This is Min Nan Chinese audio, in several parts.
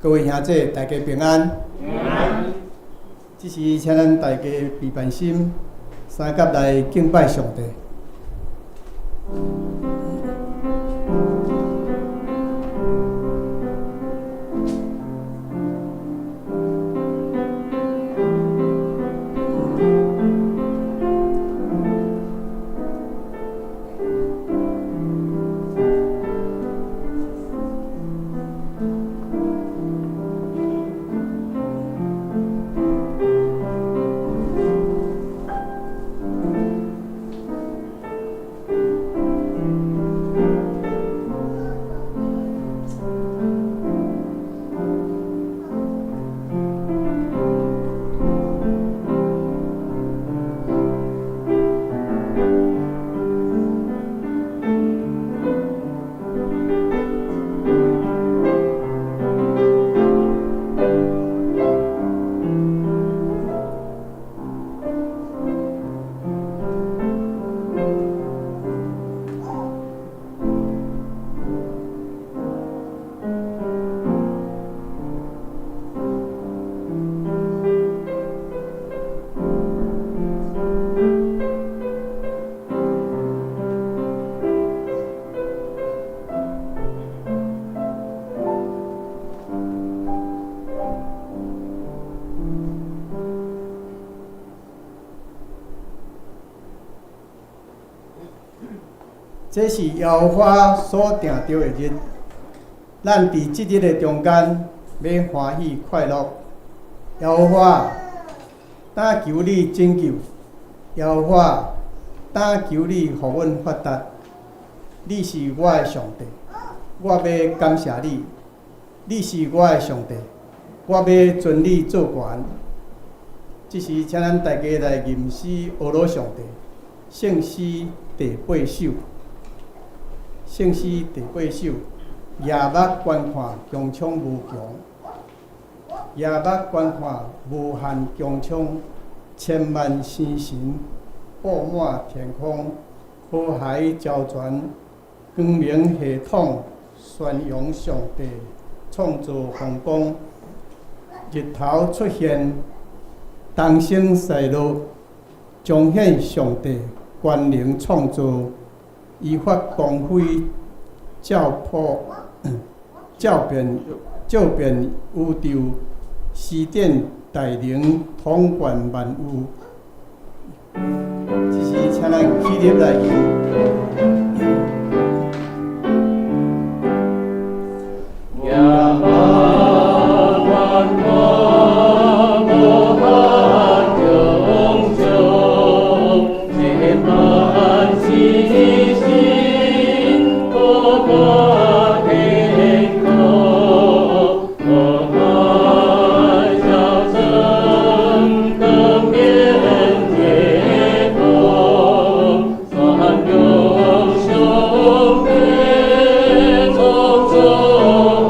各位兄弟，大家平安。平安。這時請咱大家備辦心，相佮來敬拜上帝。這是耶和華所定著的日，咱佇這日的中間欲歡喜快樂。耶和華，當求你拯救；耶和華，當求你予阮發達。你是我的上帝，我欲感謝你。你是我的上帝，我欲尊你做懸。這時，請咱大家來吟詩呵咾上帝，聖詩第八首。聖詩第八首，舉目觀看，穹蒼無窮；舉目觀看，無限穹蒼，千萬星辰布滿天空，河海澆泉，光明系統宣揚上帝創造風光。日頭出現，東升西落，彰顯上帝權能創造。伊發光輝，照破照遍照遍宇宙，施展大能，統管萬有。這時，請咱起立來吟。舉目觀看，無限穹蒼，千萬星辰布滿天空，河海澆泉，光明系統，宣揚上帝創造豐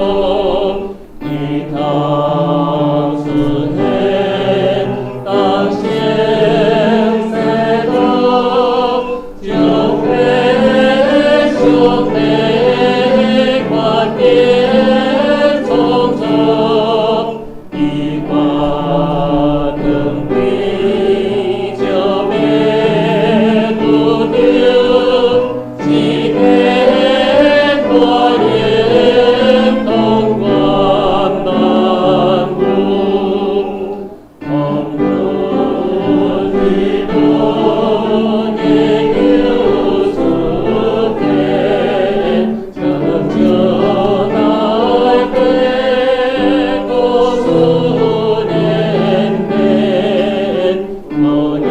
功，日頭出現，東升西落，彰顯上帝權能創造，伊發光輝照遍宇宙，施展大能，統管萬有。風雨日落，夜有出現，成就大地，國數連綿，無言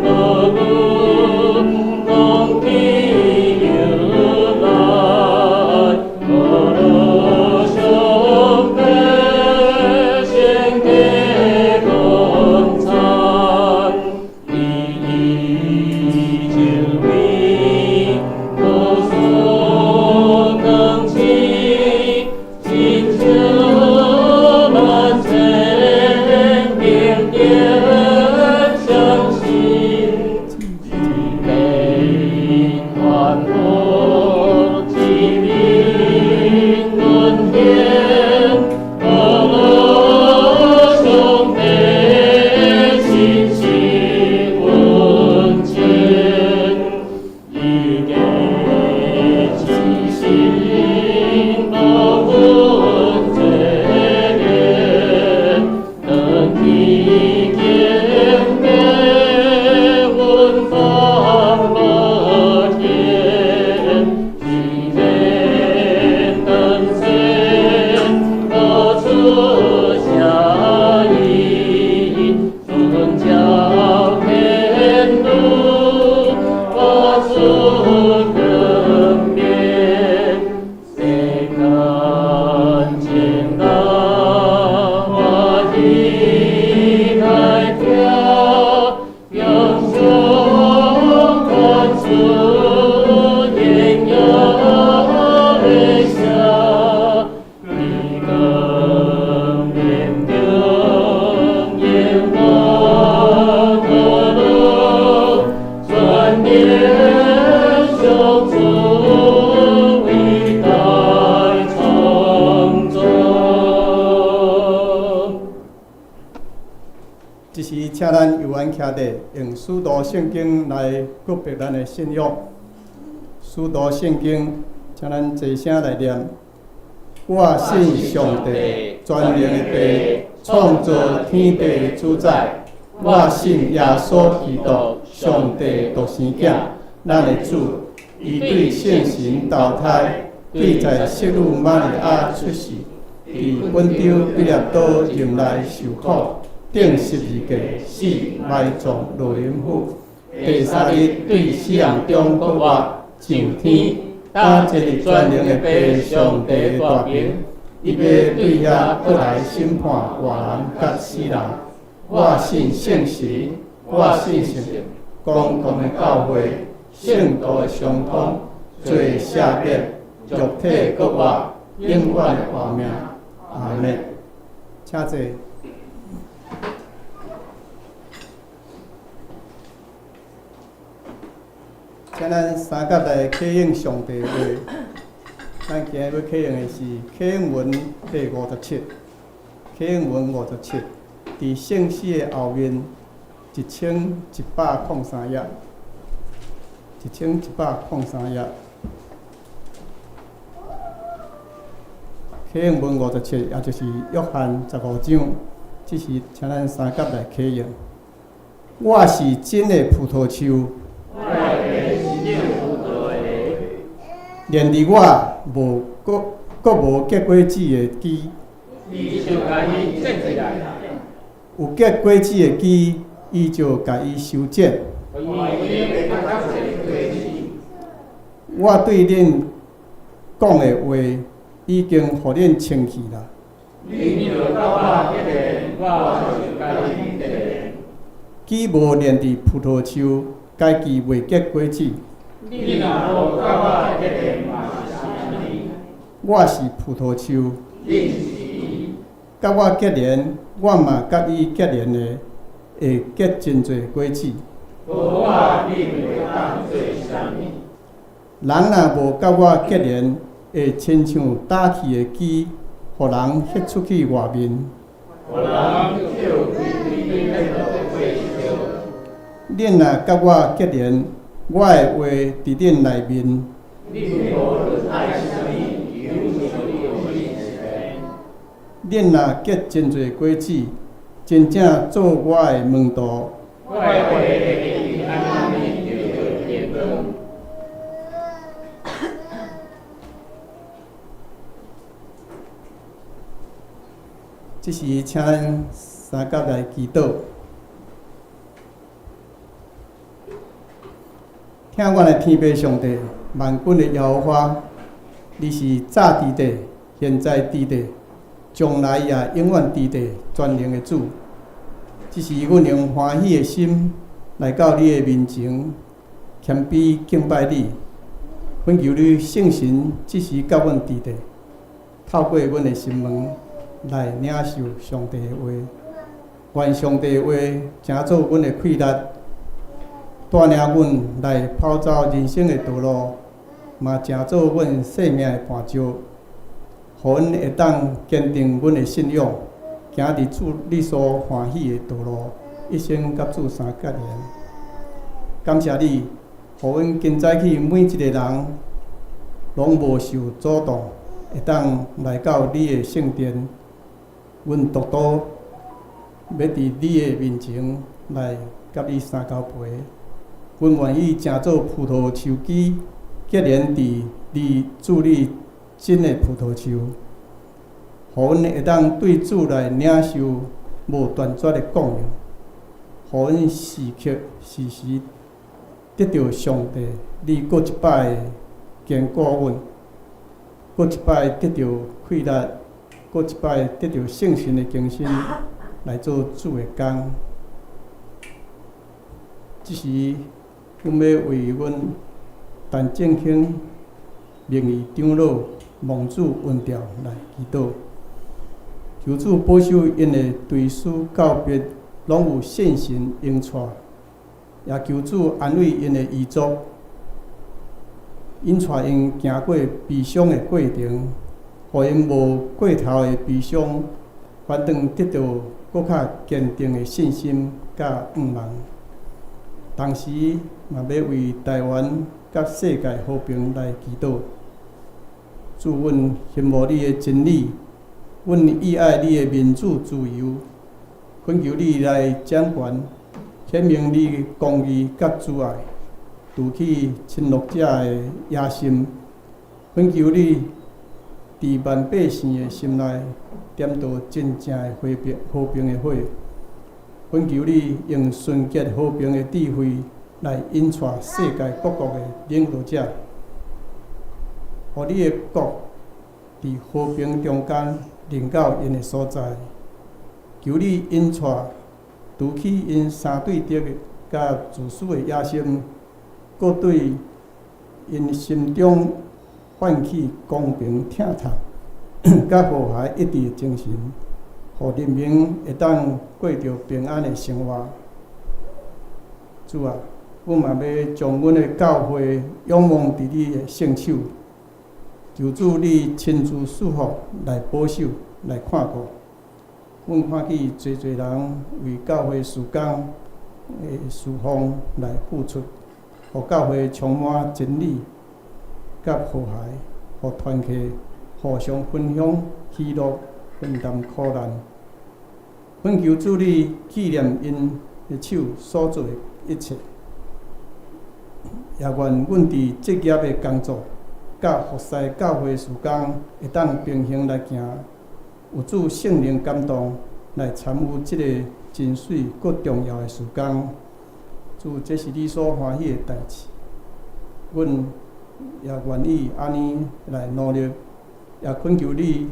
無語，講起由來，呵咾上帝聖潔光彩，伊以智慧無所能及，成就萬千平平相信，子民歡呼，子民恩典，呵咾上帝信實穩健，伊的慈心無阮這年，登天敬拜阮放樂天，既然登仙發出聲音，尊叫天路發出更變，世間艱難我已來聽，英雄傳出榮耀的聲，伊光明中引我的路，全能上主偉大創造。這時，請咱有緣徛佇，用使徒聖經來告白咱的信仰。使徒聖經，請咱齊聲來念。我信上帝，全能的父，創造天地的主宰。我信耶穌基督，上帝獨生囝，咱的主，伊對聖神投胎，對在聖女瑪利亞出世，佇本丟彼拉多任內受苦，釘十字架死埋葬落陰府，第三日對死人中復活，上天，擔一日全能的父上帝大爿，伊欲對遐閣來審判活人佮死人。我信聖神，我信聖公共的教會，聖徒的相通，罪赦免，肉體復活，永遠的活命。阿們。請坐。請咱三甲來啟應上帝話。咱今日欲啟用的是啟應文第五十七，啟應文五十七，佇聖詩的後面1103頁，1103頁。啟應文五十七，也就是約翰十五章，這時請咱三甲來啟用。我是真的葡萄樹。連佇我無閣閣無結果子的枝，有結果子的枝，伊就共伊修剪。我對恁講的話，已經予恁清氣啦。枝無連佇葡萄樹，家己袂結果子。我是葡萄樹，佮我結連，我嘛佮伊結連的，會結真濟果子。人若無佮我結連，會親像焦去的枝，予人彼出去外面。恁若佮我結連，我的話佇恁內面。恁若結真濟果子，真正做我的門徒。這時，請咱三甲來祈禱。聽阮的天父上帝，萬軍的耶和華，你是早佇地，現在佇地，將來也永遠佇地，全能的主。這時阮用歡喜的心來到你的面前，謙卑敬拜你，懇求你聖神這時佮阮佇地，透過阮的心門來領受上帝的話。願上帝的話成做阮的氣力，帶領阮來跑走人生的道路，嘛成做阮生命的絆石，予阮會當堅定阮的信仰，行佇主你所歡喜的道路，一生佮主相結連。感謝你，予阮今早起每一個人攏無受阻擋，會當來到你的聖殿，阮獨獨欲佇你的面前來佮你相交陪。阮願意成做葡萄樹枝，結連佇你主你真的葡萄樹，予阮會當對主來領受無斷絕的供應，予阮時刻時時得著上帝你閣一擺堅固阮，閣一擺得著氣力，閣一擺得著聖神的更新，來做主的工。這時，阮欲為阮陳正興名譽長老蒙主恩召來祈禱，求主保守𪜶的追思告別，攏有聖神引帶，也求主安慰𪜶的遺族，引帶𪜶行過悲傷的過程，予𪜶無過頭的悲傷，反轉得著閣較堅定的信心佮盼望。同時，嘛欲為台灣佮世界和平來祈禱。主，阮羨慕你的真理，阮意愛你的民主自由，懇求你來掌權，顯明你公義佮慈愛，除去侵略者的野心。懇求你佇萬百姓的心內點著真正的和平和平的火。懇求你用純潔和平的智慧來引帶世界各國的領導者，予你的國佇和平中間臨到𪜶的所在。求你引帶除去𪜶相對敵的佮自私的野心，閣對𪜶心中泛起公平疼痛佮和諧一致的精神，予人民會當過著平安的生活。主啊，阮嘛欲將阮的教會仰望佇你的聖手，求主你親自賜福來保守、來看顧。阮看見濟濟人為教會事工的事奉來付出，予教會充滿真理佮和諧，予團契互相分享喜樂，分擔苦難。懇求主你紀念𪜶的手所做的一切，也願阮佇職業的工作，佮服侍教會事工會當平行來行，有主聖靈感動來參與這個真媠閣重要的事工。主，這是你所歡喜的代誌，阮也願意按呢來努力，也懇求你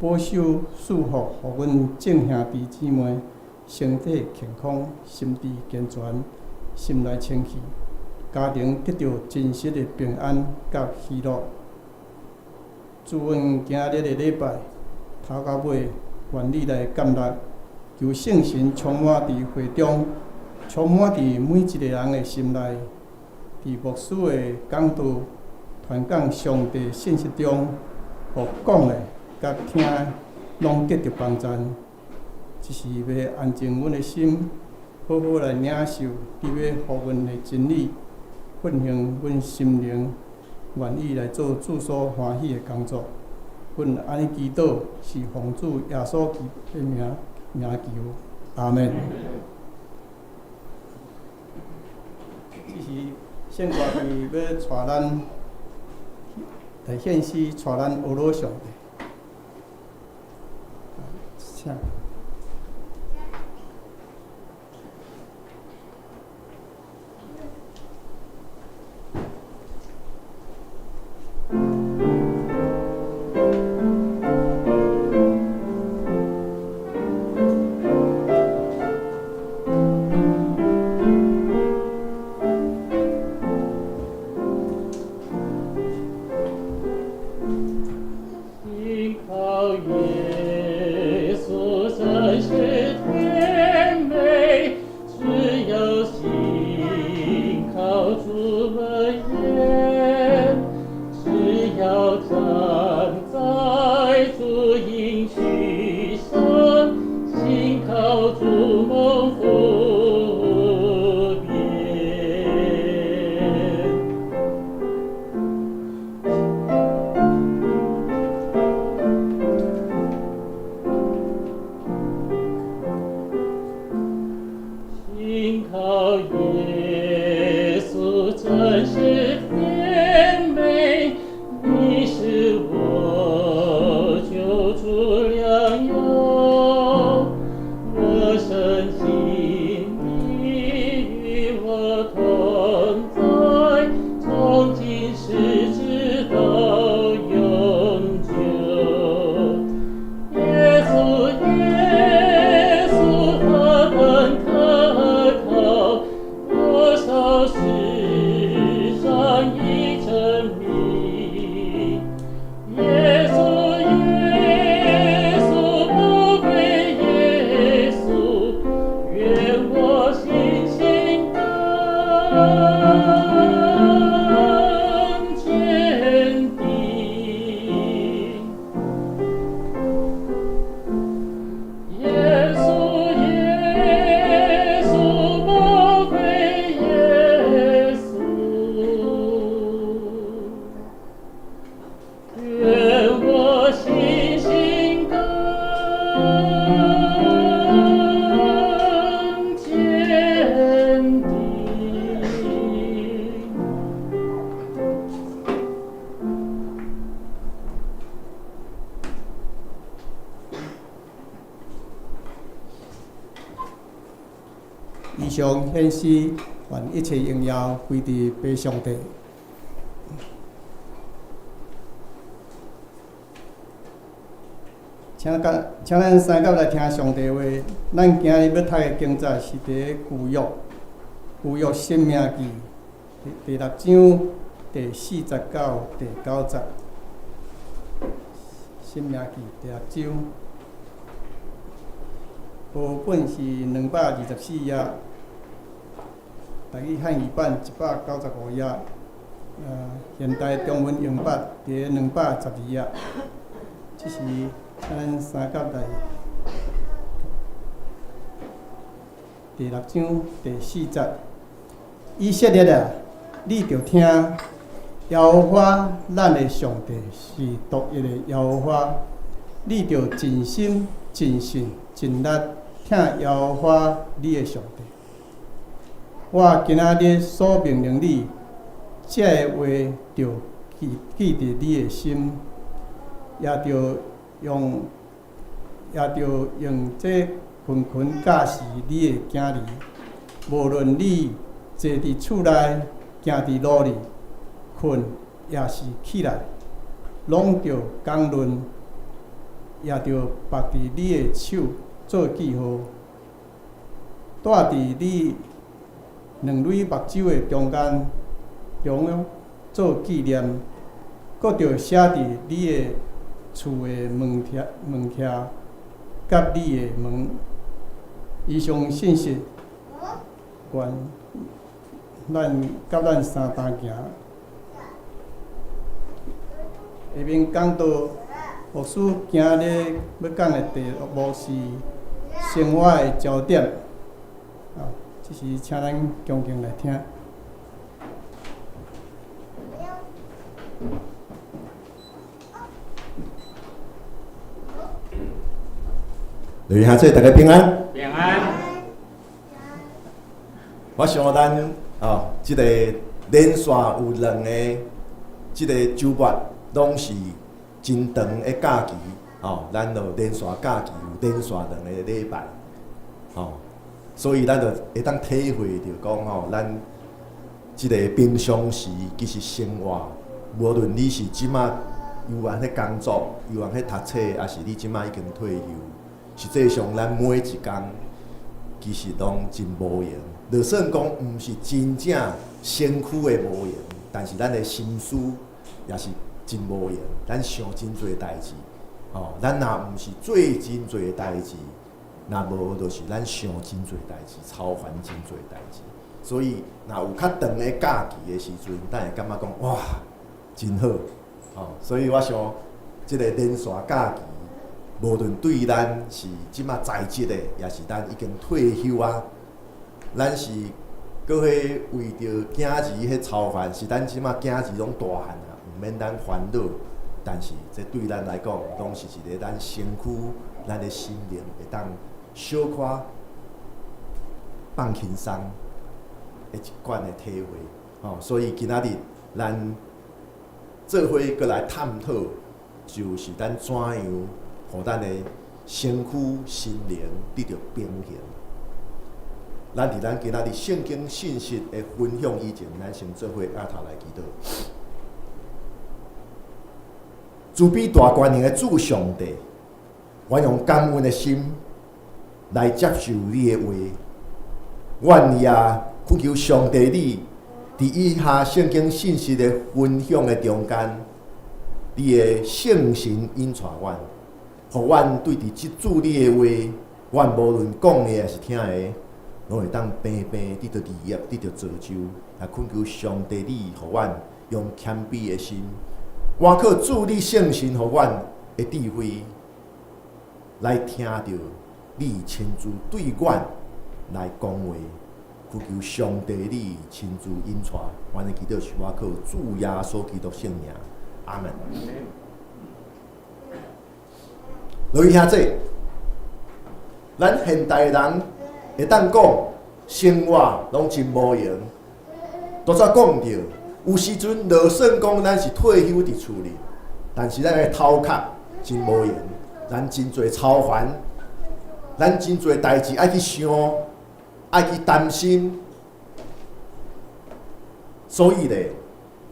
保守賜福，予阮眾兄弟姊妹身體健康、心智健全、心內清氣，家庭得著真實的平安佮喜樂。祝阮今日的禮拜頭到尾，願你來建立，求聖神充滿佇會中，充滿佇每一個人的心內，佇牧師的講道、傳講上帝信息中，予講的佮聽的攏得著幫贊。只是欲安靜阮的心，好好來領受你欲予阮的真理，奮興阮心靈，願意來做主所歡喜的工作。阮按呢祈禱，是奉主耶穌基督的名名求，阿們。這是聖歌隊欲帶咱來獻詩，帶咱學老上帝。請。信靠耶穌真是甜美，只要信靠主恩言，只要站在主應許上，信靠主蒙福無邊。信靠耶穌真是甜美，你是我救主良友，我深信你與我同在，從今世直到永久。耶穌，耶穌何等可靠，多少世上已證明。耶穌，耶穌寶貴耶穌，願我信心更堅定。耶穌，耶穌寶貴耶穌，願我信心更以上顯示，願一切榮耀歸佇父上帝。請佮，請咱三佮來聽上帝話。咱今日欲讀的經節是佇舊約，舊約申命記第六章第四節到第九節。申命記第六章，和本是224頁，台語漢語版195頁，現代中文譯本佇212頁。這是咱三佮來第六章第四節。以色列啊，你著聽，耶和華咱的上帝是獨一的耶和華，你著盡心、盡性、盡力疼耶和華你的上帝。我今仔日所命令你，這个話著記記佇你的心，也著用這群群教示你的囝兒。無論你坐佇厝內，行佇路裡，睏抑是起來，攏著講論，也著縛佇你的手做記號，戴佇你兩蕊目睭的中間中央做紀念，閣著寫佇你的厝的門徛門徛佮你的門。以上信息，願咱佮咱相同行。下面講到牧師今日欲講的題目是生活的焦點。啊，這時請咱恭敬來聽。各位兄弟，大家平安。平安。我想咱哦，這个連續有兩个這个週末，攏是真長的假期，哦，咱就連續假期有連續兩个禮拜，哦，所以咱就會當體會著講吼，咱這个平常時其實生活，無論你是這馬猶原咧工作，猶原咧讀冊，抑是你這馬已經退休，實際上咱每一工其實攏真無閒。就算講毋是真正身軀的無閒，但是咱的心思也是真無閒。咱想真濟代誌，吼，咱若毋是做真濟代誌，若無就是咱想真濟代誌，操煩真濟代誌。所以，若有較長的假期的時陣，咱會感覺講哇，真好，吼。所以我想，這個連續假期，無論對咱是這馬在職的，抑是咱已經退休啊，咱是閣彼為著囝兒彼操煩，是咱這馬囝兒攏大漢啊，毋免咱煩惱。但是這對咱來講，攏是一個咱身軀、咱的心靈會當小可放輕鬆的一款的體會。吼，所以今仔日咱做伙閣來探討，就是咱怎樣予咱的身軀、心靈得著平衡。咱佇咱今仔日聖經信息的分享以前，咱先做伙阿頭來祈禱。慈悲大權能的主上帝，我用感恩的心來接受你的話。願意懇求上帝你，佇以下聖經信息的分享的中間，你的聖神引帶阮，予阮對佇這主你的話，阮無論講的抑是聽的，攏會當平平得著利益，得著造就。來懇求上帝你，予阮用謙卑的心，倚靠主你聖神，予阮的智慧來聽著你親自對阮來講話。懇求上帝你親自引帶，阮的祈禱是倚靠主耶穌基督聖名，阿門。各位兄弟，咱現代人會當講生活攏真無閒。拄才講著，有時陣就算講咱是退休佇厝裡，但是咱的頭殼真無閒，咱真濟操煩，咱真濟代誌愛去想。愛去擔心。所以咧，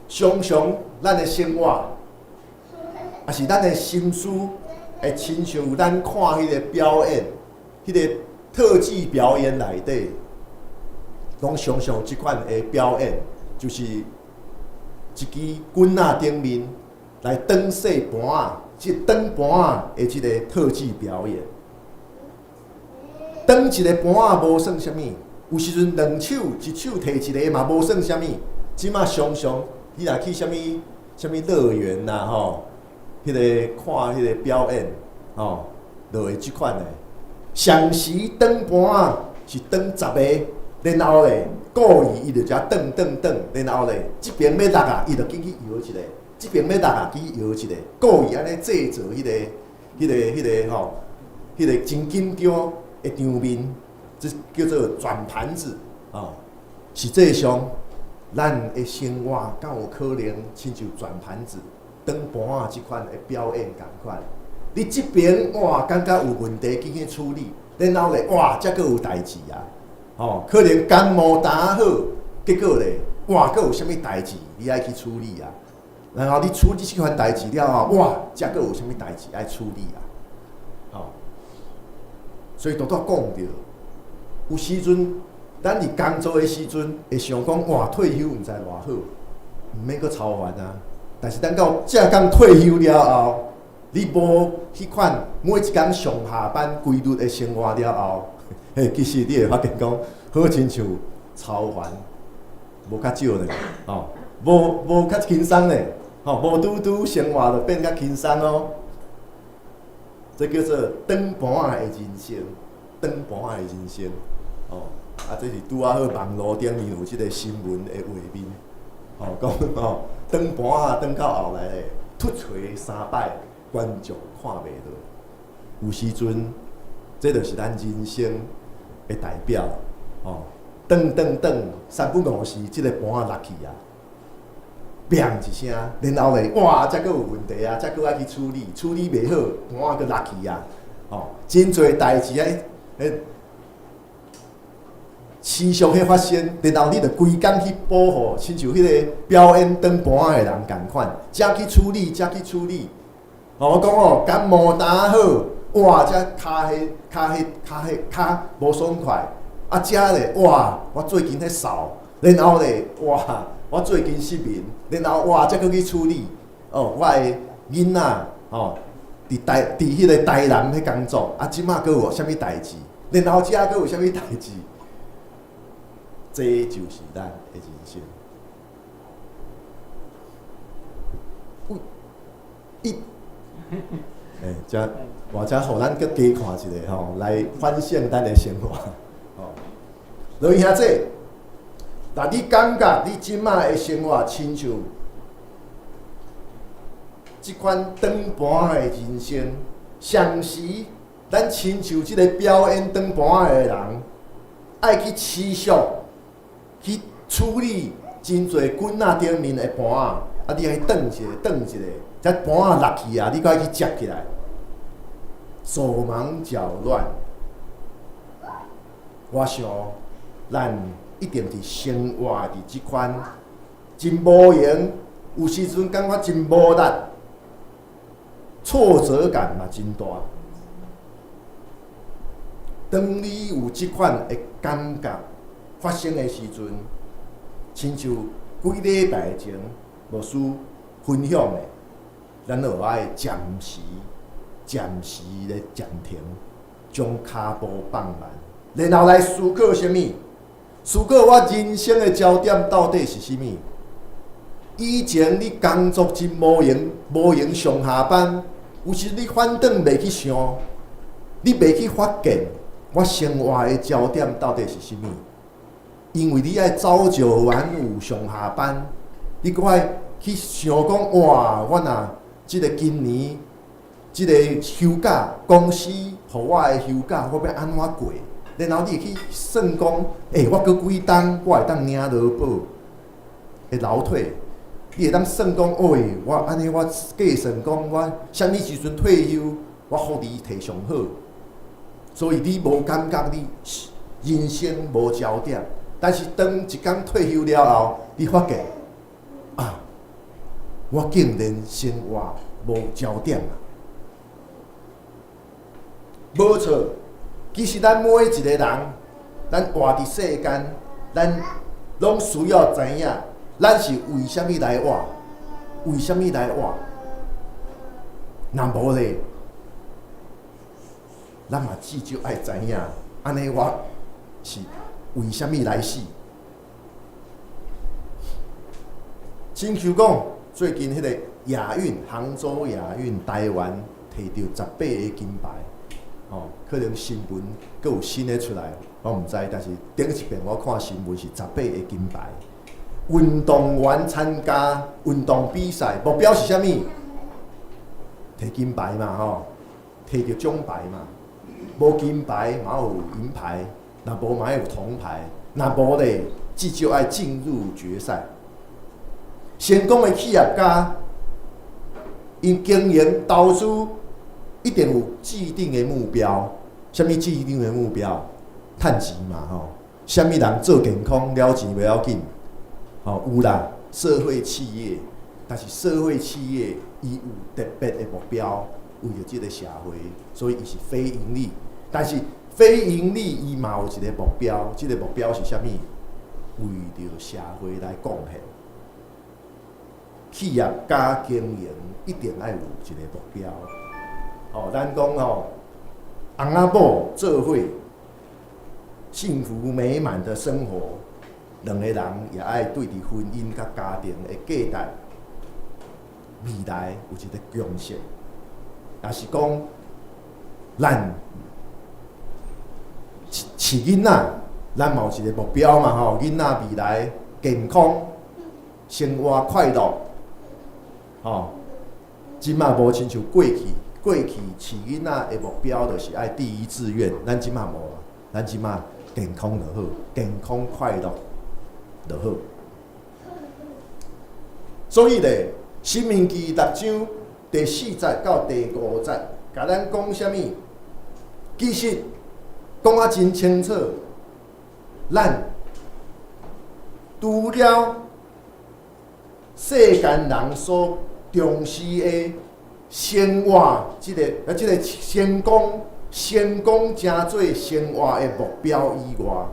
常常咱的生活，抑是咱的心思，會親像咱看彼个表演，彼个特技表演內底，攏常常這款的表演，就是一支棍仔頂面來轉細盤仔，這轉盤仔的這个特技表演。轉一个盤仔無算啥物，有時陣兩手一手提一个嘛無算啥物。這馬常常你若去啥物啥物樂園啦吼，彼个看彼個表演吼，就會這款的。上時轉盤仔是轉10个，然後咧故意伊就遮轉轉轉，然後咧這邊欲落啊，伊就緊去搖一个；這邊欲落啊，去搖一個，故意按呢製造彼个、彼個、彼個吼，彼個真緊張的場面，這叫做轉盤子吼。實際上，咱的生活敢有可能親像轉盤子、轉盤仔這款的表演仝款？你這邊哇，感覺有問題，緊去處理，然後咧哇，才閣有代誌啊！吼，可能感冒打好，結果咧哇，閣有啥物代誌你愛去處理啊？然後你處理這款代誌了後，哇，才閣有啥物代誌愛處理啊？吼，所以拄拄講著，有時陣咱佇工作的時陣會想講哇，退休毋知偌好，毋免閣操煩啊。但是等到正講退休了後，你無彼款每一工上下班規律的生活了後，嘿，其實你會發現講，好親像操煩無較少咧，吼，無無較輕鬆咧，吼，無拄拄生活就變較輕鬆哦。這叫做轉盤仔的人生，轉盤仔的人生，哦，啊，這是拄仔好網路頂面有這个新聞的畫面，吼，講吼，轉盤仔轉到後來咧，凸槌三擺，觀眾看袂落。有時陣，這就是咱人生的代表，吼，轉轉轉，三不五時，這个盤仔落去啊，砰一聲，然後咧，哇，才閣有問題啊，才閣愛去處理，處理袂好，盤仔閣落去啊，吼，真濟代誌啊，彼持續彼發生，然後你著規工去保護，親像彼个表演轉盤仔的人仝款，才去處理，才去處理。吼，我講哦，感冒打好，哇，才跤彼跤彼跤彼跤無爽快，啊，遮咧，哇，我最近彼嗽，然後咧，哇，我最近失眠，然後哇，才閣去處理。哦，我的囡仔，吼，佇台佇彼个台南彼工作，啊，這馬閣有啥物代誌？然後遮閣有啥物代誌？這就是咱的人生。一，欸，遮，或者予咱閣加看一下吼，來反省咱的生活。吼，落兄弟，若你感覺你這馬的生活親像這款轉盤的人生，上時咱親像這个表演轉盤的人，愛去持續去處理真濟棍仔頂面的盤仔，啊，你愛轉一个，轉一个，這盤仔落去啊，你閣愛去接起來，手忙腳亂。我想，咱一定佇生活佇這款真無閒，有時陣感覺真無力，挫折感嘛真大。當你有這款的感覺發生的時陣，親像幾禮拜前牧師分享的，咱就愛暫時、暫時的暫停，將跤步放慢，然後來思考啥物？思考我人生的焦點到底是啥物？以前你工作真無閒，無閒上下班，有時你反轉袂去想，你袂去發現我生活的焦點到底是啥物？因為你愛朝九晚五上下班，你閣愛去想講哇，我若這个今年這个休假，公司予我的休假，我欲按怎過？然後你會去算講，欸，我閣幾冬我會當領勞保，會勞退。你會當算講，欸，我按呢我計算講，我啥物時陣退休，我福利提上好。所以你無感覺你人生無焦點。但是當一工退休了後，你發現啊，我竟然生活無焦點啊！無錯，其實咱每一個人，咱活佇世間，咱攏需要知影，咱是為啥物來活？為啥物來活？若無咧，咱嘛至少愛知影，按呢我是為啥物來死？親像講，最近彼個亞運，杭州亞運，台灣提著18個金牌，吼，可能新聞閣有新的出來，我毋知。但是頂一遍我看新聞是十八個金牌。運動員參加運動比賽，目標是啥物？提金牌嘛，吼，提著獎牌嘛。無金牌嘛有銀牌，若無嘛有銅牌，若無咧，至少愛進入決賽。成功的企業家，𪜶經營投資一定有既定的目標。啥物既定的目標？趁錢嘛，吼。啥物人做健康了錢袂要緊，吼，有啦。社會企業，但是社會企業伊有特別的目標，為著這個社會，所以伊是非營利。但是非營利伊嘛有一個目標，這個目標是啥物？為著社會來貢獻。企業家經營一定愛有一個目標。哦，咱講吼，翁仔某做伙幸福美滿的生活，兩個人也愛對佇婚姻佮家庭的價值，未來有一個共識。若是講咱飼囡仔，咱嘛有一個目標嘛吼，囡仔未來健康、生活快樂。吼，這馬無親像過去，過去飼囡仔的目標就是愛第一志願，咱這馬無啊，咱這馬健康就好，健康快樂就好。所以咧，《申命記》六章第四節到第五節，共咱講啥物？其實講啊真清楚，咱除了世間人所重視的生活，這個成功，成功成做生活的目標以外，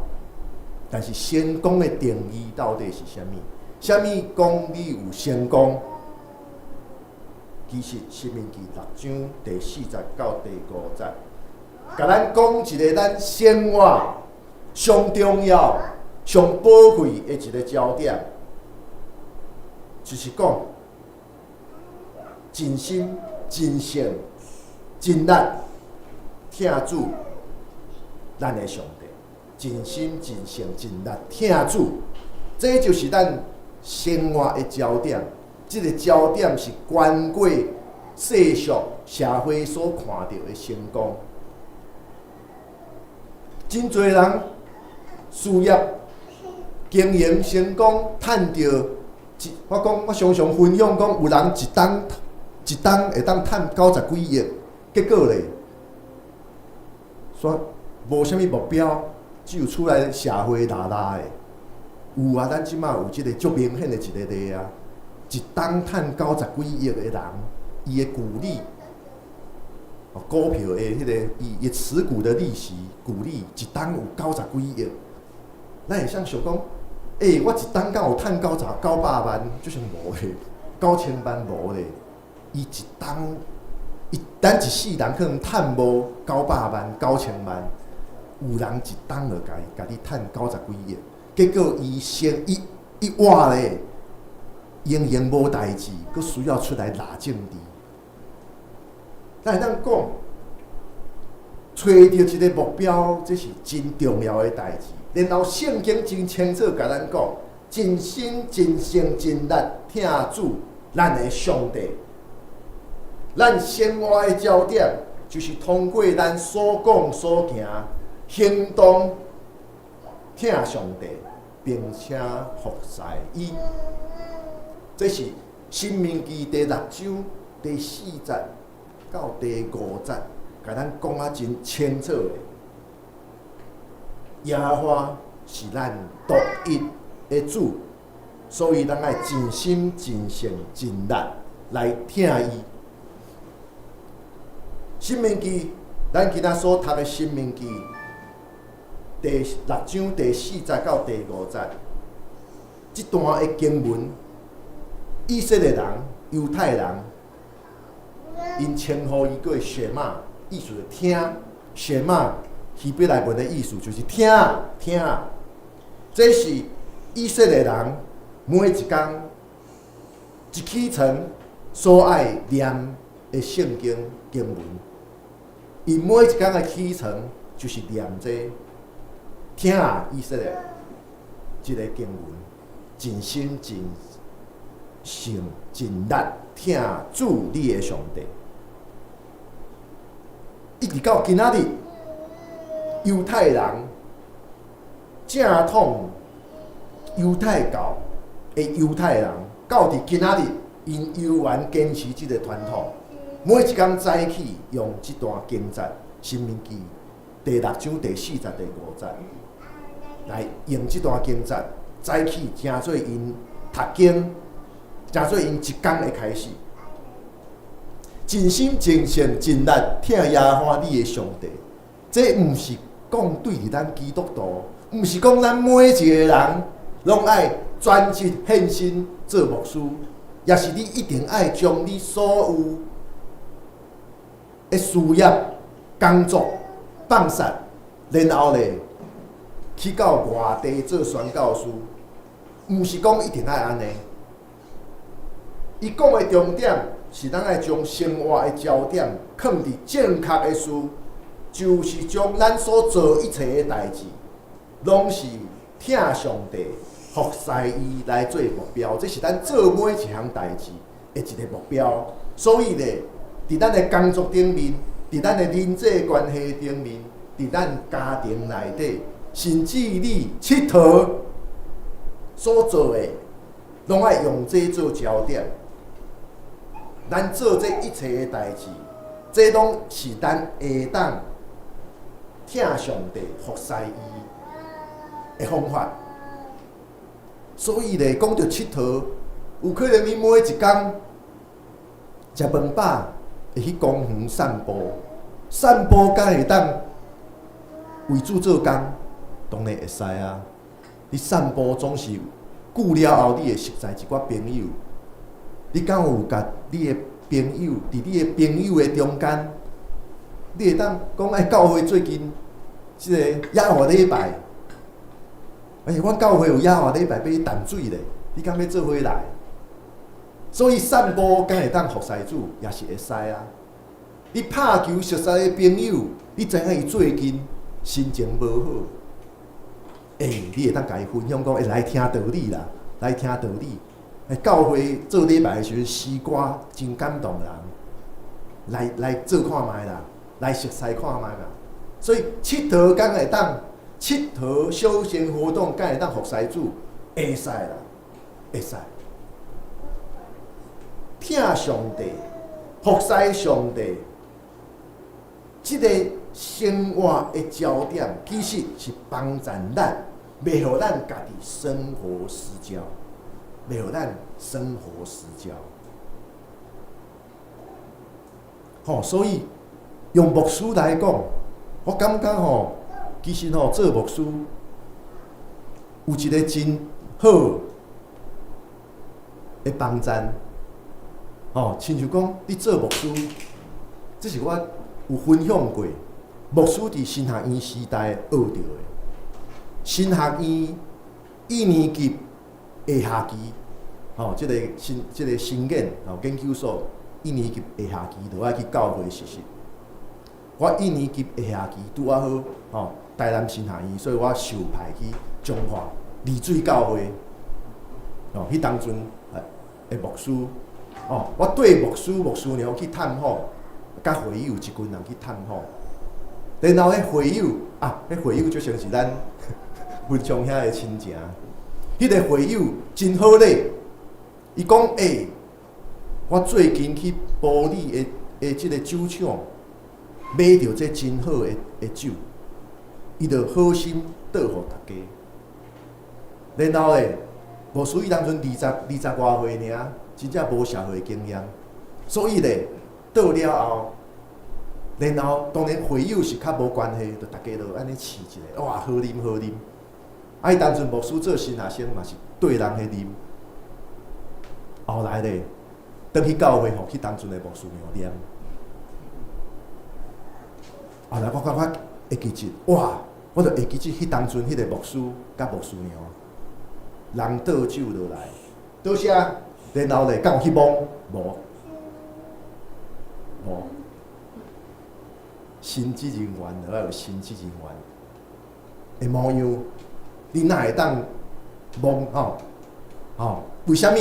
但是成功的定義到底是啥物？啥物講你有成功？其實《申命記》六章第四節到第五節，共咱講一個咱生活上重要、上寶貴的一個焦點，就是講盡心、盡性、盡力疼主，咱的上帝，盡心、盡性、盡力疼主，這就是咱生活的焦點。這個焦點是懸過世俗社會所看著的成功。真濟人事業經營成功，趁著一，我講我常常分享講，有人一冬一冬會當趁九十幾億，結果咧，煞無啥物目標，只有厝內社會拉拉的。有啊，咱這馬有這個足明顯的一個例啊，一冬趁九十幾億的人，伊的股利，股票的彼個伊持股的利息股利，一冬有九十幾億。咱會想想講，欸，我一冬敢有趁九十九百萬，就是無咧，9000萬無咧。伊一冬，伊咱一世人可能趁無九百萬、9000萬，有人一冬就共你趁九十幾億，結果伊先伊伊活咧，仍然無代誌，閣需要出來拉政治。咱會當講，揣著一個目標，這是真重要的代誌。然後聖經真清楚共咱講，盡心、盡性、盡力疼主，咱的上帝。咱生活的焦點，就是通過咱所講所行行動，疼上帝，並且服侍伊。這是《申命記》第六章第四節到第五節，共咱講啊真清楚的。耶和華是咱獨一的主，所以咱愛盡心、盡性、盡力來疼伊。申命記，咱今仔所讀的申命記第六章第四節到第五節，這段的經文，以色列人、猶太人，𪜶稱呼伊叫shema，意思是聽。shema 希伯來文的意思就是聽聽。這是以色列人每一工一起床所愛念的聖經經文。𪜶每一工的起床就是念這聽啊，以色列這個經文，盡心盡性盡力疼主你的上帝。一直到今仔日，猶太人正統猶太教的猶太人，到佇今仔日，𪜶猶原堅持這个傳統。每一工早起用這段經節《申命記》第六章第四節、第五節來用這段經節早起，成做𪜶讀經，成做𪜶一工的開始。盡心盡性盡力疼耶和華你的上帝，這毋是講對佇咱基督徒，毋是講咱每一個人攏愛專職獻身做牧師，也是你一定愛將你所有的事業、工作放殺，然後咧去到外地做宣教師，毋是講一定愛按呢。伊講的重點是咱愛將生活的焦點囥佇正確的事，就是將咱所做一切的代誌，攏是疼上帝、服侍伊來做目標。這是咱做每一項代誌的一个目標。所以咧，佇咱的工作頂面，佇咱的人際關係頂面，佇咱家庭內底，甚至你𨑨迌所做的，攏愛用這做焦點。咱做這一切的代誌，這攏是咱會當疼上帝、服侍伊的方法。所以咧，講著𨑨迌，有可能你每一工食飯飽，會去公園散步，散步敢會當為主做工，當然會使啊。你散步總是久了後，你會熟似一寡朋友。你敢有共你的朋友，佇你的朋友的中間，你會當講哎，教會最近這个耶和華禮拜，欸，阮教會有耶和華禮拜欲去淡水咧，你敢欲做伙來？所以散步敢會當服侍主，也是會使啊。你拍球熟似的朋友，你知影伊最近心情無好，欸，你會當共伊分享講，欸，來聽道理啦，來聽道理。欸，教會做禮拜的時陣，詩歌真感動人，來來做看覓啦，來熟似看覓啦。所以𨑨迌敢會當，𨑨迌休閒活動敢會當服侍主，會使啦，會使。疼上帝，服侍上帝，這个生活的焦點，其實是幫助咱，袂予咱家己生活失焦。袂予咱生活失焦，吼，所以用牧師來講，我感覺吼，其實吼做牧師有一個真好的幫贊，吼，親像講你做牧師，這是我有分享過，牧師佇神學院時代學著的，神學院一年級下學期，吼，這个新這个新研吼研究所一年級下學期就愛去教會實習。我一年級下學期拄仔好，吼，台南神學院，所以我受派去彰化麗水教會，吼，彼當陣的牧師，哦，我綴牧師牧師娘去探訪，佮會友一群人去探訪，然後彼會友啊，彼會友就像是咱文昌兄的親情。彼个會友真好咧，伊講欸，我最近去埔里的的這个酒廠買著這真好的的酒，伊就好心倒予大家。然後咧，牧師伊當陣二十外歲爾，真正無社會經驗，所以咧倒了後，然後當然會友是較無關係，就大家就按呢試一下，哇，好啉好啉。啊，彼當陣牧師做神學生嘛是綴人彼啉。後來咧，轉去教會予彼當陣的牧師娘念。後來我感覺會記得，哇！我就會記得彼當陣彼个牧師佮牧師娘，人倒酒落來，多謝。然後咧，敢有去摸？無，無。神職人員就愛有神職人員的模樣，你哪會當摸吼？吼？為啥物？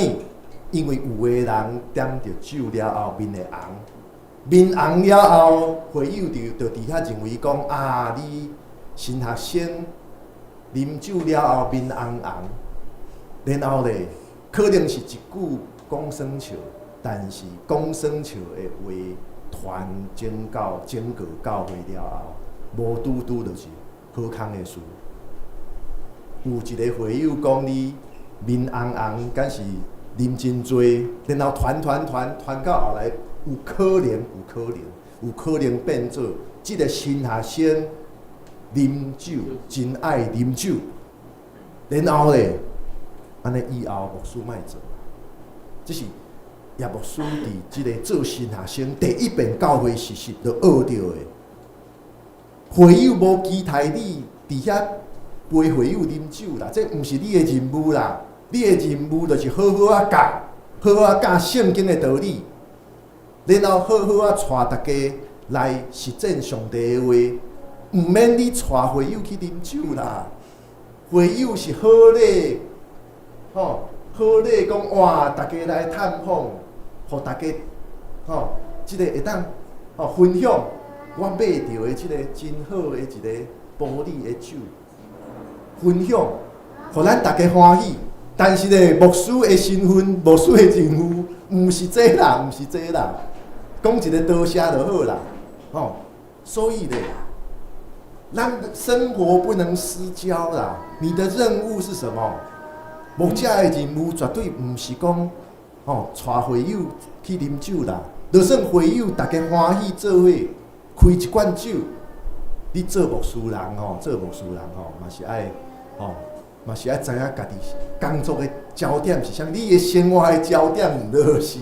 因為有的人點著酒了後，面會紅，面紅了後，會友就佇遐認為講啊，你神學生啉酒了後面紅紅，然後咧，可能是一句講耍笑，但是講耍笑的話傳整到整個教會了後，無拄拄就是好康的事。有一个會友講你面紅紅，敢是啉真濟，然後傳傳傳傳到後來，有可能有可能有可能變做這个神學生啉酒真愛啉酒，然後咧，按呢以後牧師莫做，這是葉牧師佇這个做神學生第一遍教會實習就學著的。會友無期待你佇遐陪會友啉酒啦，這毋是你的任務啦。你的任務就是好好仔教，好好仔教聖經的道理，然後好好仔帶大家來實踐上帝的話，毋免你帶會友去啉酒啦。會友是好禮，吼，好禮講哇，大家來探訪，予大家吼，這个會當吼分享我買著的這个真好的一个玻璃的酒，分享，予咱大家歡喜。但是咧，牧師的身份、牧師的任務，毋是這啦，毋是這啦，講一个多謝就好啦，吼。所以咧，咱生活不能失焦啦。你的任務是什麼？牧者的任務絕對毋是講，吼，帶會友去啉酒啦。就算會友大家歡喜做伙開一罐酒，你做牧師人吼，做牧師人吼，嘛是愛吼。嘛是愛知影家己工作的焦點是啥物，你的生活的焦點就是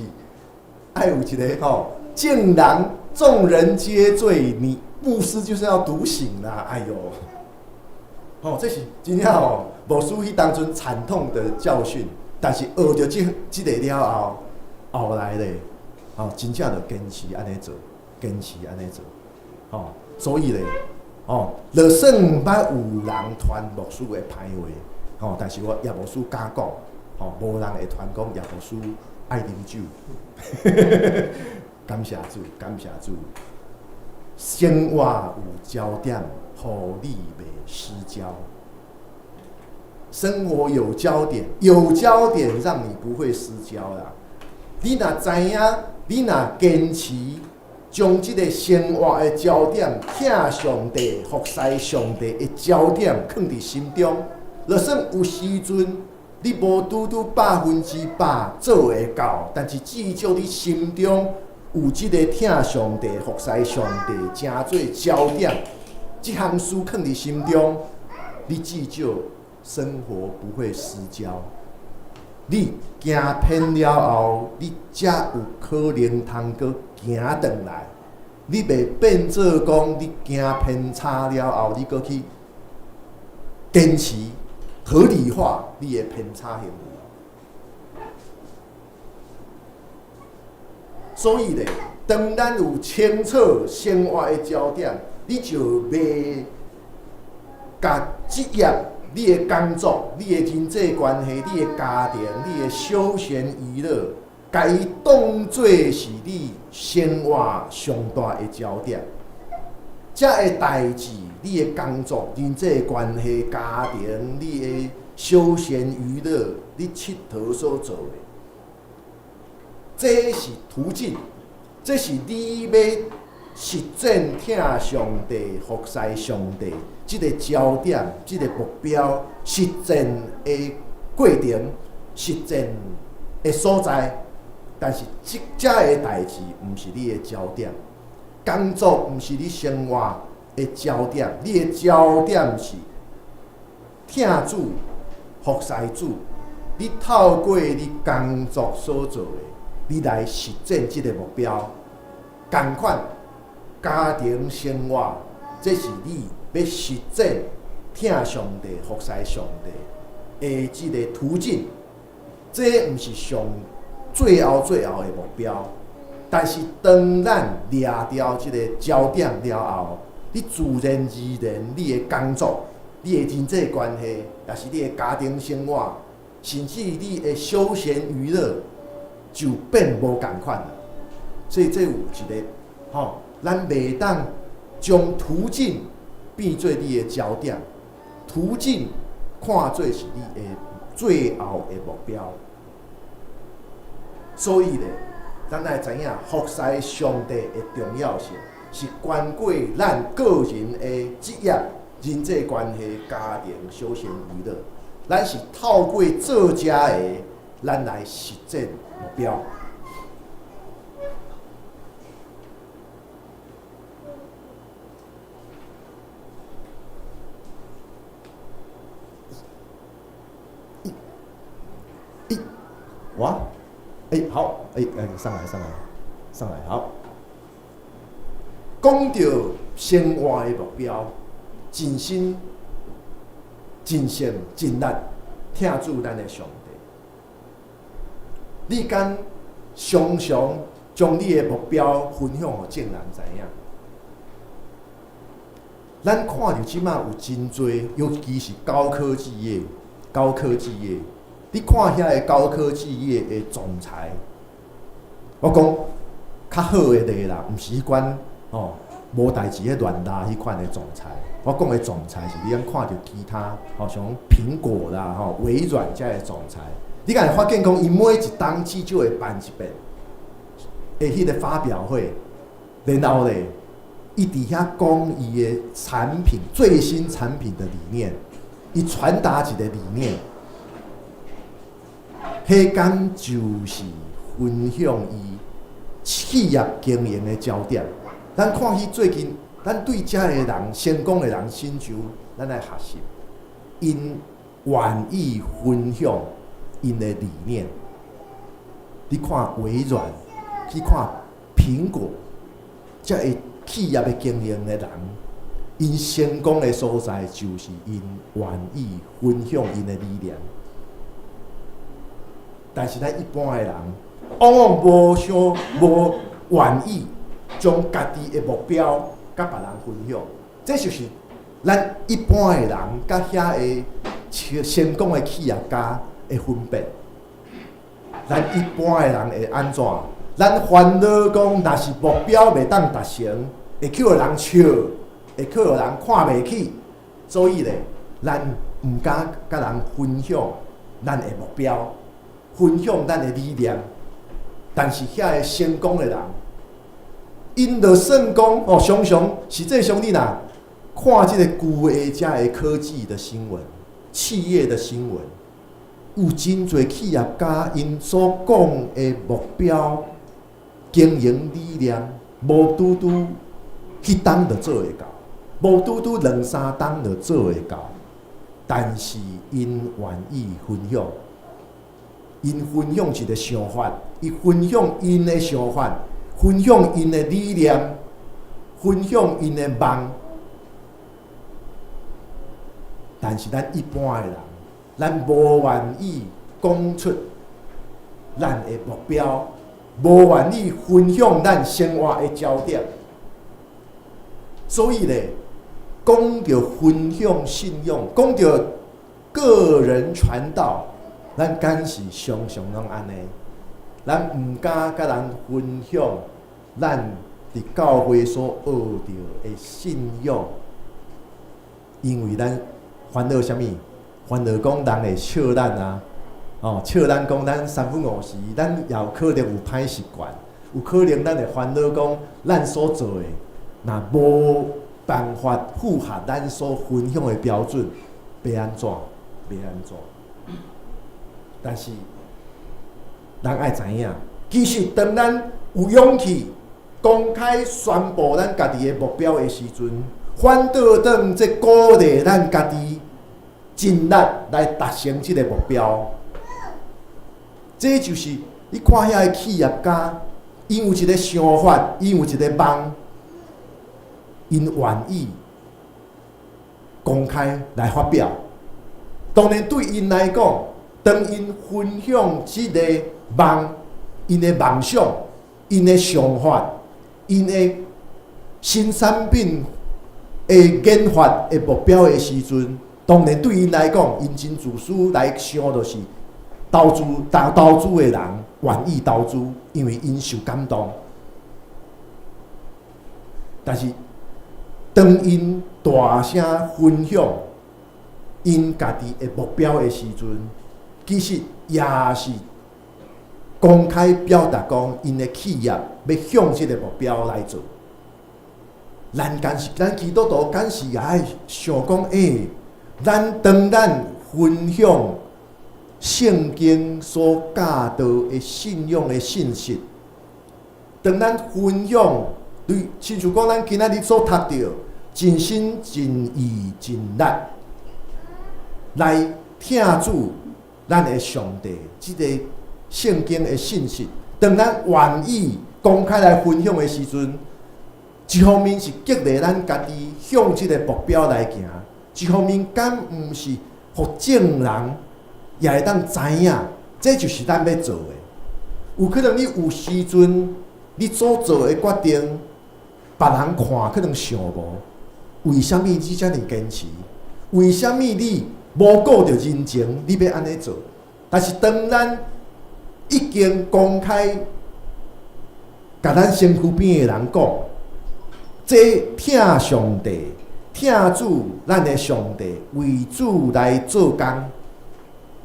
愛有一个吼，眾人眾人皆醉，你牧師就是要獨醒啦！哎喲，吼，這是真正吼，牧師彼當陣慘痛的教訓。但是學著這個了後，後來咧，吼，真正就堅持按呢做，堅持按呢做，吼，所以咧，吼，就算毋捌有人傳牧師的歹話。吼！但是我葉牧師敢講，吼，無人會傳講葉牧師愛啉酒。感謝主，感謝主。生活有焦點，予你袂失焦。生活有焦點，有焦點讓你不會失焦啦。你若知影，你若堅持將這个生活的焦點，疼上帝、服侍上帝的焦點，囥佇心中。就算有時陣你無拄拄100%做會到，但是至少你心中有這个疼上帝、服侍上帝，成做焦點，這項事囥佇心中，你至少生活不會失焦。你行偏了後，你才有可能通閣行轉來。你袂變做講你行偏差了後，你閣去堅持合理化你的偏差行為。所以咧，當咱有清楚生活的焦點，你就袂共職業、你的工作、你的人際關係、你的家庭、你的休閒娛樂，共伊當做是你生活上大的焦點。這个代誌，你的工作、人際關係、家庭、你的休閒娛樂、你𨑨迌所做的，這是途徑，這是你欲實踐疼上帝、服侍上帝，這个焦點、這个目標、實踐的過程、實踐的所在。但是這遮个代誌毋是你的焦點，工作毋是你生活的焦點，你的焦點是疼主、服侍主。你透過你工作所做的，你來實踐這个目標。仝款家庭生活，這是你欲實踐疼上帝、服侍上帝的這个途徑。這毋是上最後最後的目標，但是當咱掠著這个焦點了後，你自然而然你的工作、你的人際關係，抑是你的家庭生活，甚至你的休閒娛樂，就變無仝款啦。所以這有一个吼，咱袂當將途徑變做你的焦點，途徑看做是你的最後的目標。所以咧，咱愛知影服侍上帝的重要性，是懸過咱個人的職業、人際關係、家庭、休閒娛樂。咱是透過做遮个，咱來實踐目標。一、哇！欸，好，欸，欸，上來，上來，上來，好。講到生活的目標，盡心、盡性、盡力，疼主咱的上帝。你敢常常將你的目標分享予眾人知影？咱看著這馬有真濟，尤其是高科技業、高科技業。你看遐个高科技業的總裁，我講較好的例啦，毋是彼款吼無代誌彼亂拉彼款的總裁。我講的總裁是你通看著其他吼，像蘋果啦、吼微軟遮个總裁，你敢會發現講，伊每一冬至少會辦一遍的彼个發表會，然後咧，伊佇遐講伊的產品最新產品的理念，伊傳達一个理念。彼敢就是分享伊企業經營的焦點。咱看彼最近，咱對遮個人成功的人親像，咱來學習，𪜶願意分享𪜶的理念。你看微軟，去看蘋果，遮个企業的經營的人，𪜶成功的所在就是𪜶願意分享𪜶的理念。但是咱一般的人，往往無想、無願意將家己的目標佮別人分享，這就是咱一般的人佮遐个成功的企業家的分別。咱一般的人會按怎？咱煩惱講，若是目標袂當達成，會去予人笑，會去予人看袂起，所以咧，咱毋敢佮人分享咱的目標。分享咱的理念，但是遐个成功的人，𪜶就算講哦，常常實際上你若看這个舊的遮个科技的新聞、企業的新聞，有真濟企業家𪜶所講的目標、經營理念，無拄拄彼冬就做會到，無拄拄兩三冬就做會到，但是𪜶願意分享。𪜶分享一个想法，伊分享𪜶的想法，分享𪜶的理念，分享𪜶的夢。但是咱一般的人，咱無願意講出咱的目標，無願意分享咱生活的焦點。所以咧，講著分享信仰，講著個人傳道。咱敢是常常攏按呢？咱毋敢佮人分享咱佇教會所學著的信仰，因為咱煩惱啥物？煩惱講人會笑咱啊！哦，笑咱講咱三不五時，咱也有可能有歹習慣，有可能咱會煩惱講咱所做的若無辦法符合咱所分享的標準，欲按怎？欲按怎？但是，咱愛知影，其實當咱有勇氣公開宣布咱家己的目標的時陣，反倒轉這鼓勵咱家己盡力來達成這個目標。這就是你看遐个企業家，𪜶有一个想法，𪜶有一个夢，𪜶願意公開來發表。當然對𪜶來講，當𪜶分享這个夢、𪜶的夢想、𪜶的想法、𪜶的新產品的研發的目標的時陣，當然對𪜶來講，𪜶真自私來想，就是投資投投資的人願意投資，因為𪜶受感動。但是當𪜶大聲分享𪜶家己的目標的時陣，其實也是公開表達講，𪜶的企業欲向這个目標來做。咱敢是咱基督徒，敢是也愛想講，咱當咱分享聖經所教導的信仰的信息，當咱分享，對，親像講咱今仔日所讀著，盡心盡意盡力來疼主咱的上帝，這个聖經的信息，當咱願意公開來分享的時陣，一方面是激勵咱家己向這个目標來行，一方面敢毋是予眾人也會當知影，這就是咱欲做的。有可能你有時陣，你所做的決定，別人看可能想無，為啥物你遮爾堅持？為啥物你無顧著人情，你欲按呢做？但是當咱已經公開，共咱身軀邊的人講，這疼上帝、疼主咱的上帝，為主來做工，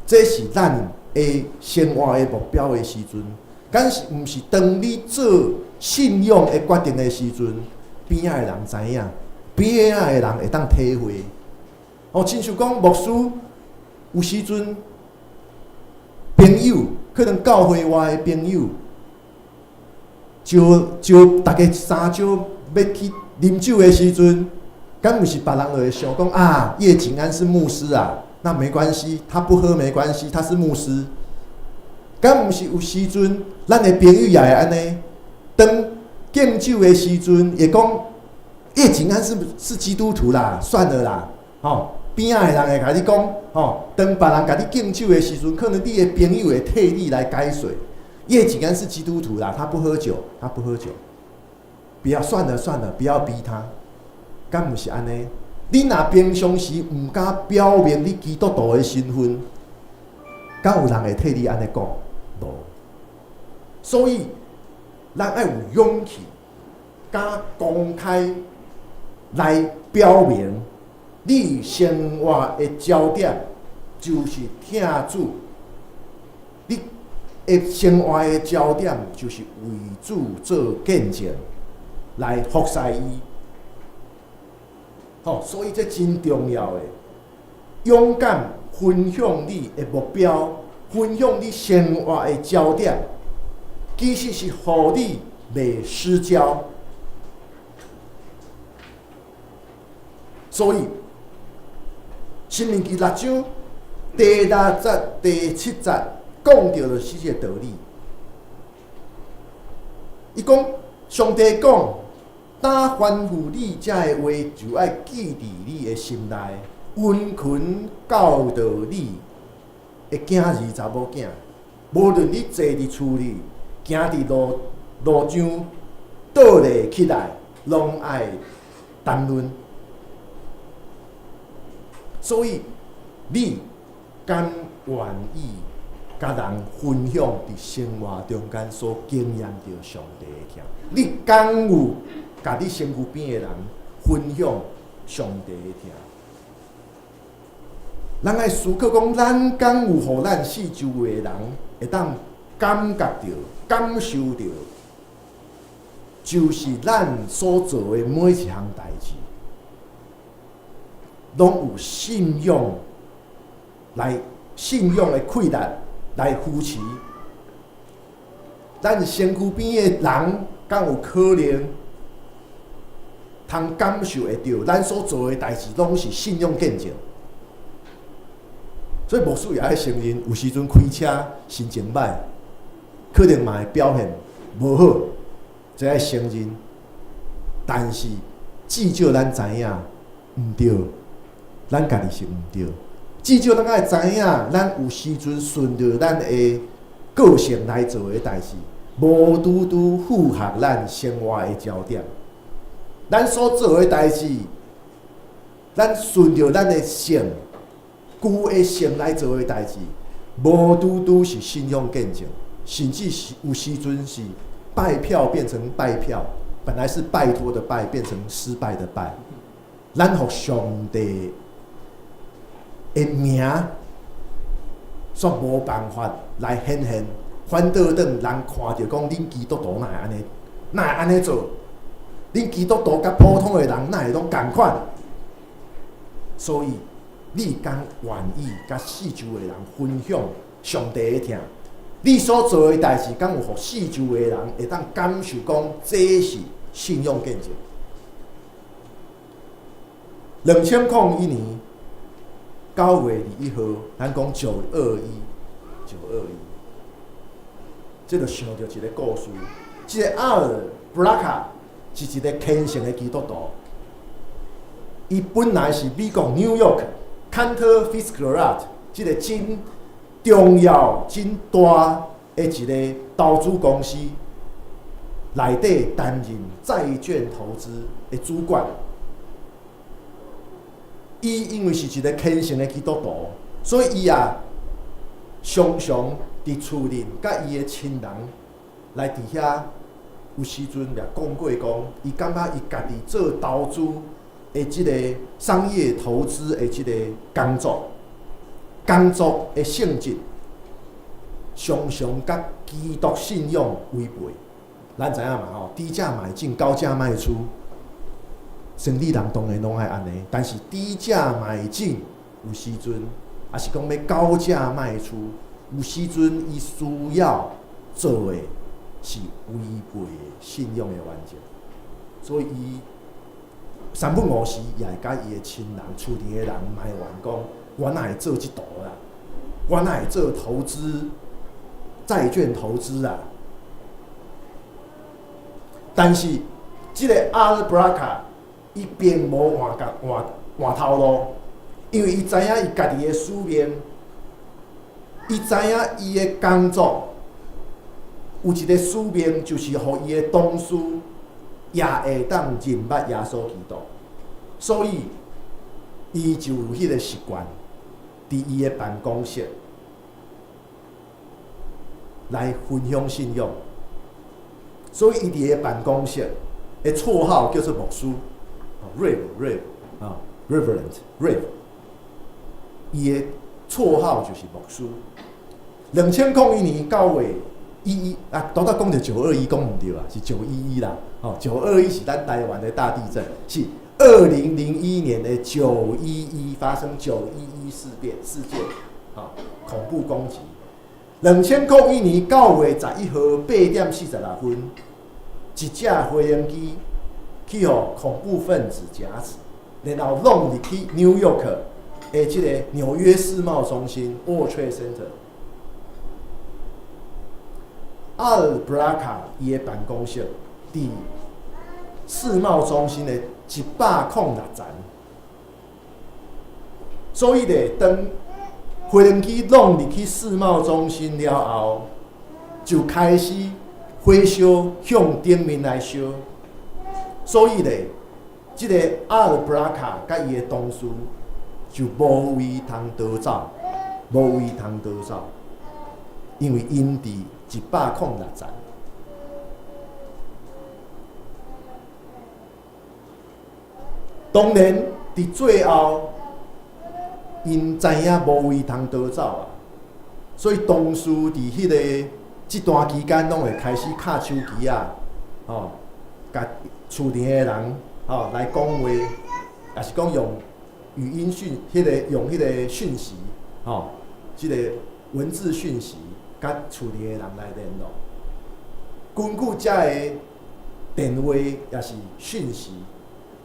這是咱的生活的目標的時陣，敢是毋是當你做信仰的決定的時陣，邊仔的人知影，邊仔的人會當體會。哦，親像講牧師有時陣朋友，可能教會外的朋友，招招逐家三招欲去啉酒的時陣，敢毋是別人就會想講啊，葉景安是牧師啊，那沒關係，他不喝沒關係，他是牧師。敢毋是有時陣，咱的朋友也會按呢，當敬酒的時陣，會講葉景安是基督徒啦，算了啦，吼，邊仔的人會共你講，吼，當別人共你敬酒的時陣，可能你的朋友會替你來解釋。葉景安是基督徒啦，他不喝酒，他不喝酒，不要算了算了，不要逼他。敢毋是按呢？你若平常時毋敢表明你基督徒的身份，敢有人會替你按呢講？無。所以，咱愛有勇氣，敢公開來表明你生活的焦點就是疼主，你的生活的焦點就是為主做見證，來服侍伊。吼，所以這真重要的，勇敢分享你的目標，分享你生活的焦點，其實是予你袂失焦。所以，申命記六章第六節、第七節講著就是這個道理。伊講，上帝講，當吩咐你這个話，就愛記佇你的心內，殷勤教導你的囝兒查某囝。無論你坐佇厝裡，行佇路路上，倒咧起來，攏愛談論。所以，你敢願意共人分享佇生活中間所經驗著上帝的疼？你敢有共你身軀邊的人分享上帝的疼？咱愛思考講，咱敢有予咱四周圍的人會當感覺著、感受著就是咱所做的每一項代誌，攏有信仰來信仰的氣力來扶持。咱身軀邊的人，敢有可能通感受會著，咱所做的代誌攏是信仰見證。所以牧師也愛承認，有時陣開車心情歹，可能嘛會表現無好，這愛承認。但是至少咱知影毋對，咱家己是毋對。至少咱愛知影，咱有時陣順著咱的個性來做的代誌，無拄拄符合咱生活的焦點。咱所做的代誌，咱順著咱的性、舊的性來做的代誌，無拄拄是信仰見證，甚至是有時陣是拜票變成敗票，本來是拜託的拜，變成失敗的敗。咱予上帝的名，煞無辦法來顯現，反倒轉人看著講，恁基督徒哪會按呢？哪會按呢做？恁基督徒佮普通的人哪會攏仝款？所以，你敢願意佮四周的人分享上帝的疼？你所做的代誌，敢有予四周的人會當感受講，這是信仰見證？2001年9月21號，咱講九二一，九二一，這就想著一個故事。這個阿爾布拉卡是一個虔誠的基督徒，伊本來是美國紐約 Cantor Fitzgerald 這個真重要、真大的一個投資公司內底擔任債券投資的主管。伊因為是一個虔誠的基督徒，所以伊也常常佇厝內佮伊的親人來佇遐，有時陣也講過講，伊感覺伊家己做投資的這個商業投資的這個工作，工作的性質，常常佮基督信仰違背。咱知影嘛吼，低價買進，高價賣出。生理人當然攏愛按呢，但是低價買進有時陣，抑是講欲高價賣出，有時陣伊需要做的是違背信仰的原則，所以伊三不五時也會佮伊的親人、厝裡的人埋怨講：我哪會做這道啦？我哪會做投資、債券投資啊？但是這個阿爾布拉卡，伊並無換角換換頭路，因為伊知影伊家己的使命，伊知影伊的工作有一個使命，就是予伊的同事也會當認捌耶穌基督，所以伊就有彼個習慣，佇伊的辦公室來分享信仰，所以伊佇個辦公室的綽號叫做牧師。Rev Rev 啊，Reverend Rev，伊的綽號就是牧師。2001年9月11啊，拄才講著九二一講毋對啊，是九一一啦。哦，九二一是咱台灣的大地震，是2001年的九一一發生九一一事變事件，啊，恐怖攻擊。2001年9月11號8點46分，一架飛行機去予恐怖分子挾持，然後弄入去紐約的這個紐約世貿中心（World Trade Center）。阿爾布拉卡伊的辦公室佇世貿中心的106層，所以咧，當飛行機弄入去世貿中心了後，就開始火燒向頂面來燒。所以咧，這個阿爾布拉卡佮伊的同事就無位通逃走，無位通逃走，因為𪜶佇106層。當然，佇最後，𪜶知影無位通逃走啊，所以同事佇彼個這段期間，攏會開始敲手機仔，吼。共厝裡的人吼來講話，也是講用語音訊，彼個用彼個訊息，吼，這个文字訊息，佮厝裡的人來聯絡。根據遮个電話也是訊息，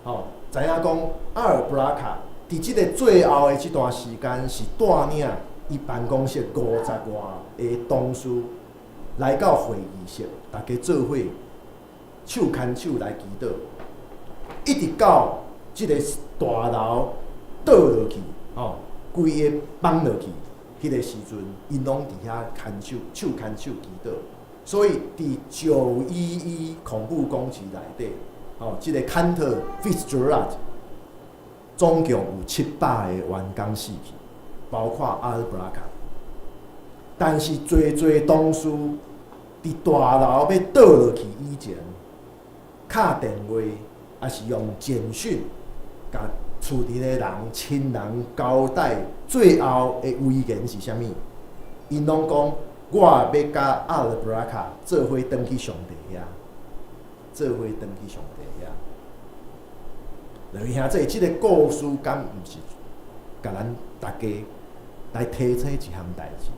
吼，知影講阿爾布拉卡佇這个最後的這段時間是帶領伊辦公室50外个同事來到會議室，大家做伙手牽手來祈禱，一直到這个大樓倒落去，吼，規个崩落去，彼个時陣，𪜶攏佇遐牽手手牽手祈禱。所以，佇9/11恐怖攻擊內底，吼，這個 Cantor Fitzgerald 總共有700個員工死去，包括阿爾布拉卡。但是，濟濟同事佇大樓欲倒落去以前，敲電話，抑是用簡訊，共厝裡的人、親人交代最後的遺言是啥物？𪜶攏講，我欲佮阿爾布拉卡做伙轉去上帝遐，做伙轉去上帝遐。來兄弟，這个故事敢毋是共咱大家來提醒一項代誌？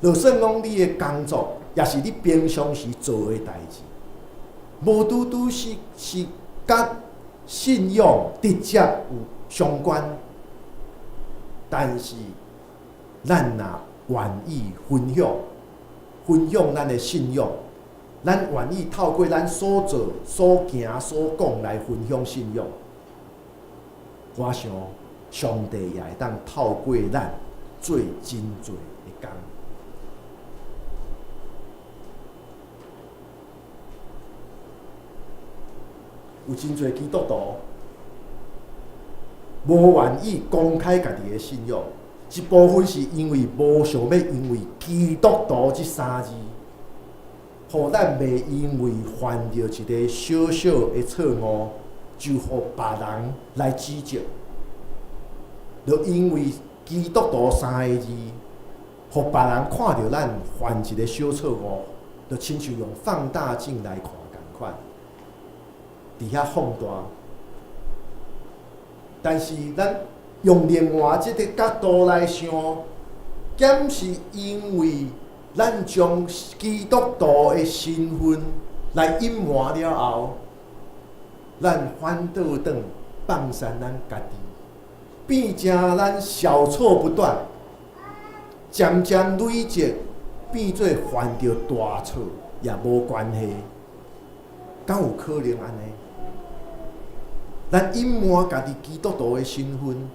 就算講你的工作，抑是你平常時做的代誌，無拄拄是佮信仰直接有相關，但是咱若願意分享，分享咱的信仰，咱願意透過咱所做、所行、所講來分享信仰，我想上帝也會當透過咱做真濟的工。有真濟基督徒無願意公開家己的信仰，一部分是因為無想欲因為基督徒這三字，予咱袂因為犯著一个小小的錯誤，就予別人來指責。就因為基督徒三个字，予別人看著咱犯一个小錯誤，就親像用放大鏡來看仝款，佇遐放大。但是咱用另外這个角度來想，敢是因為咱將基督徒的身份來隱瞞了後，咱反倒轉放鬆咱家己，變成咱小錯不斷，漸漸累積，變做犯著大錯也無關係，敢有可能按呢？咱隱瞞家己基督徒的身份，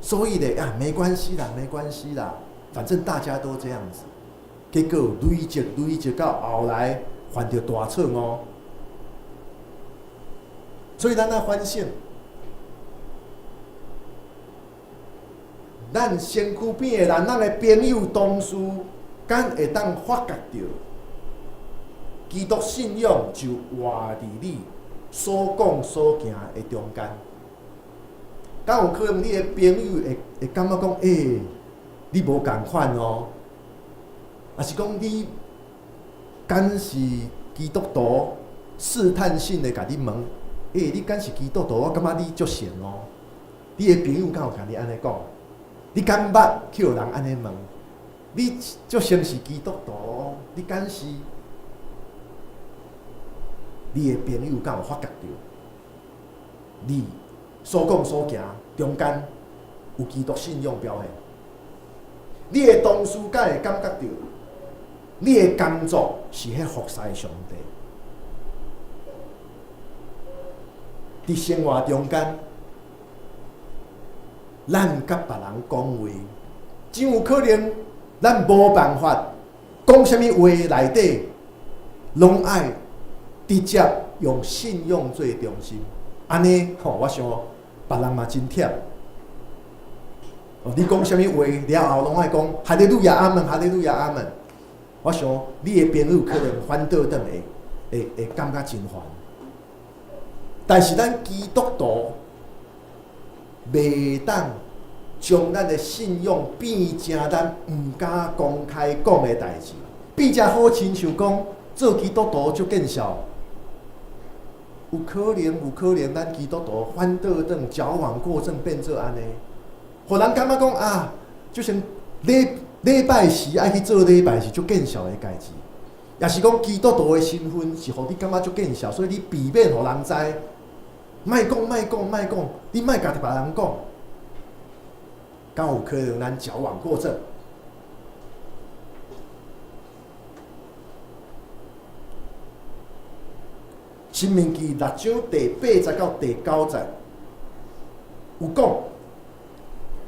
所以咧啊，沒關係啦，沒關係啦，反正大家都這樣子。結果累積累積到後來犯著大錯誤，所以咱愛反省，咱身軀邊的人，咱的朋友、同事，敢會當發覺著基督信仰就活佇你所講所行的中間，敢有可能你的朋友會感覺講，欸，你無仝款哦，抑是講你敢是基督徒？試探性的共你問，欸，你敢是基督徒？我感覺你足聖哦。你的朋友敢有共你按呢講？你敢捌去予人按呢問？你足像是基督徒？你敢是？你的朋友敢有發覺著，你所講所行中間有基督信仰表現？你的同事敢會感覺著，你的工作是彼服侍上帝？佇生活中間，咱佮別人講話，真有可能咱無辦法講啥物話內底，攏愛直接用信仰做中心，按呢吼，我想別人嘛真忝。哦，你講啥物話了後，攏愛講哈利路亞阿門，哈利路亞阿門。我想你的朋友可能反倒轉會感覺真煩。但是咱基督徒袂當將咱的信仰變成咱毋敢公開講的代誌，變成好親像講做基督徒足見笑，有可能，有可能，咱基督徒反倒轉矯枉過正變做按呢，予人感覺講啊，就像禮禮拜時愛去做禮拜是足見笑的代誌，也是講基督徒的身份是予你感覺足見笑，所以你避免予人知，莫講莫講莫講，你莫共別人講，敢有可能咱矯枉過正？申命記六章第八節到第九節有講，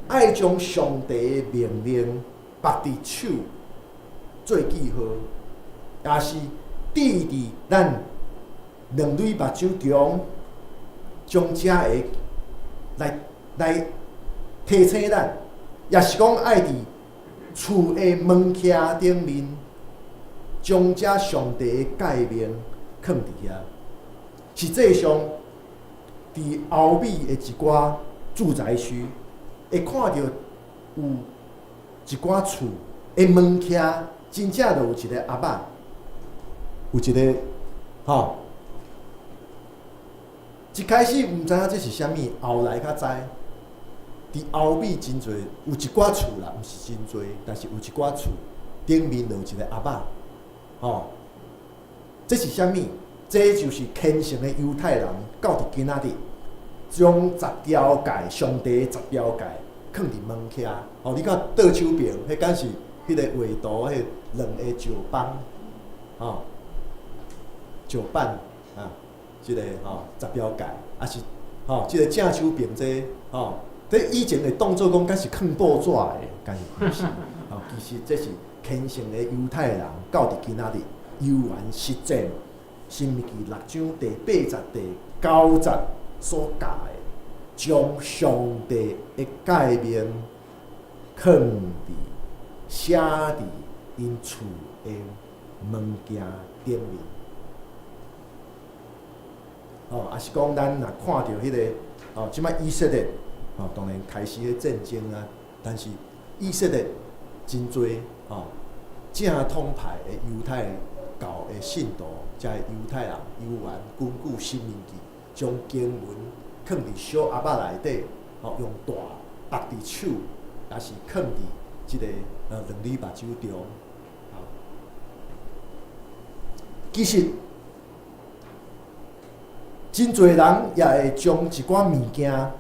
愛將上帝的命令縛佇手做記號，也是釘佇咱兩蕊目睭中，將這个來來提醒咱，也是講愛佇厝的門徛頂面，將這上帝的誡命囥佇遐。實際上，佇歐美的一寡住宅區，會看著有一寡厝的門徛，真正就有一個阿伯，有一個吼。一開始毋知影這是啥物，後來才知，佇歐美真濟有一寡厝啦，毋是真濟，但是有一寡厝頂面就有一個阿伯，吼，這是啥物？這就是虔誠的猶太人，到佇今仔日，將十條誡，上帝的十條誡，囥佇門徛。哦，你看倒手爿，彼敢是彼个畫圖，彼兩个石板，吼，石板啊，這个吼十條誡，抑是吼這个正手爿這吼，這以前會當做講敢是囥報紙的，但是毋是，吼，其實這是虔誠的猶太人，到佇今仔日猶原實踐。申命記六章第八節、第九節所教的，將上帝的誡命囥佇寫佇𪜶厝的門鏡頂面。哦，抑是講咱若看著彼个，哦，這擺以色列，哦，當然開始彼戰爭啊，但是以色列真濟，哦，正統派的猶太教的信徒，遮的猶太人猶原根據申命記，將經文囥佇小盒仔內底，吼，用帶縛佇手，抑是囥佇這个兩蕊目睭中。其實，真濟人也會將一寡物件，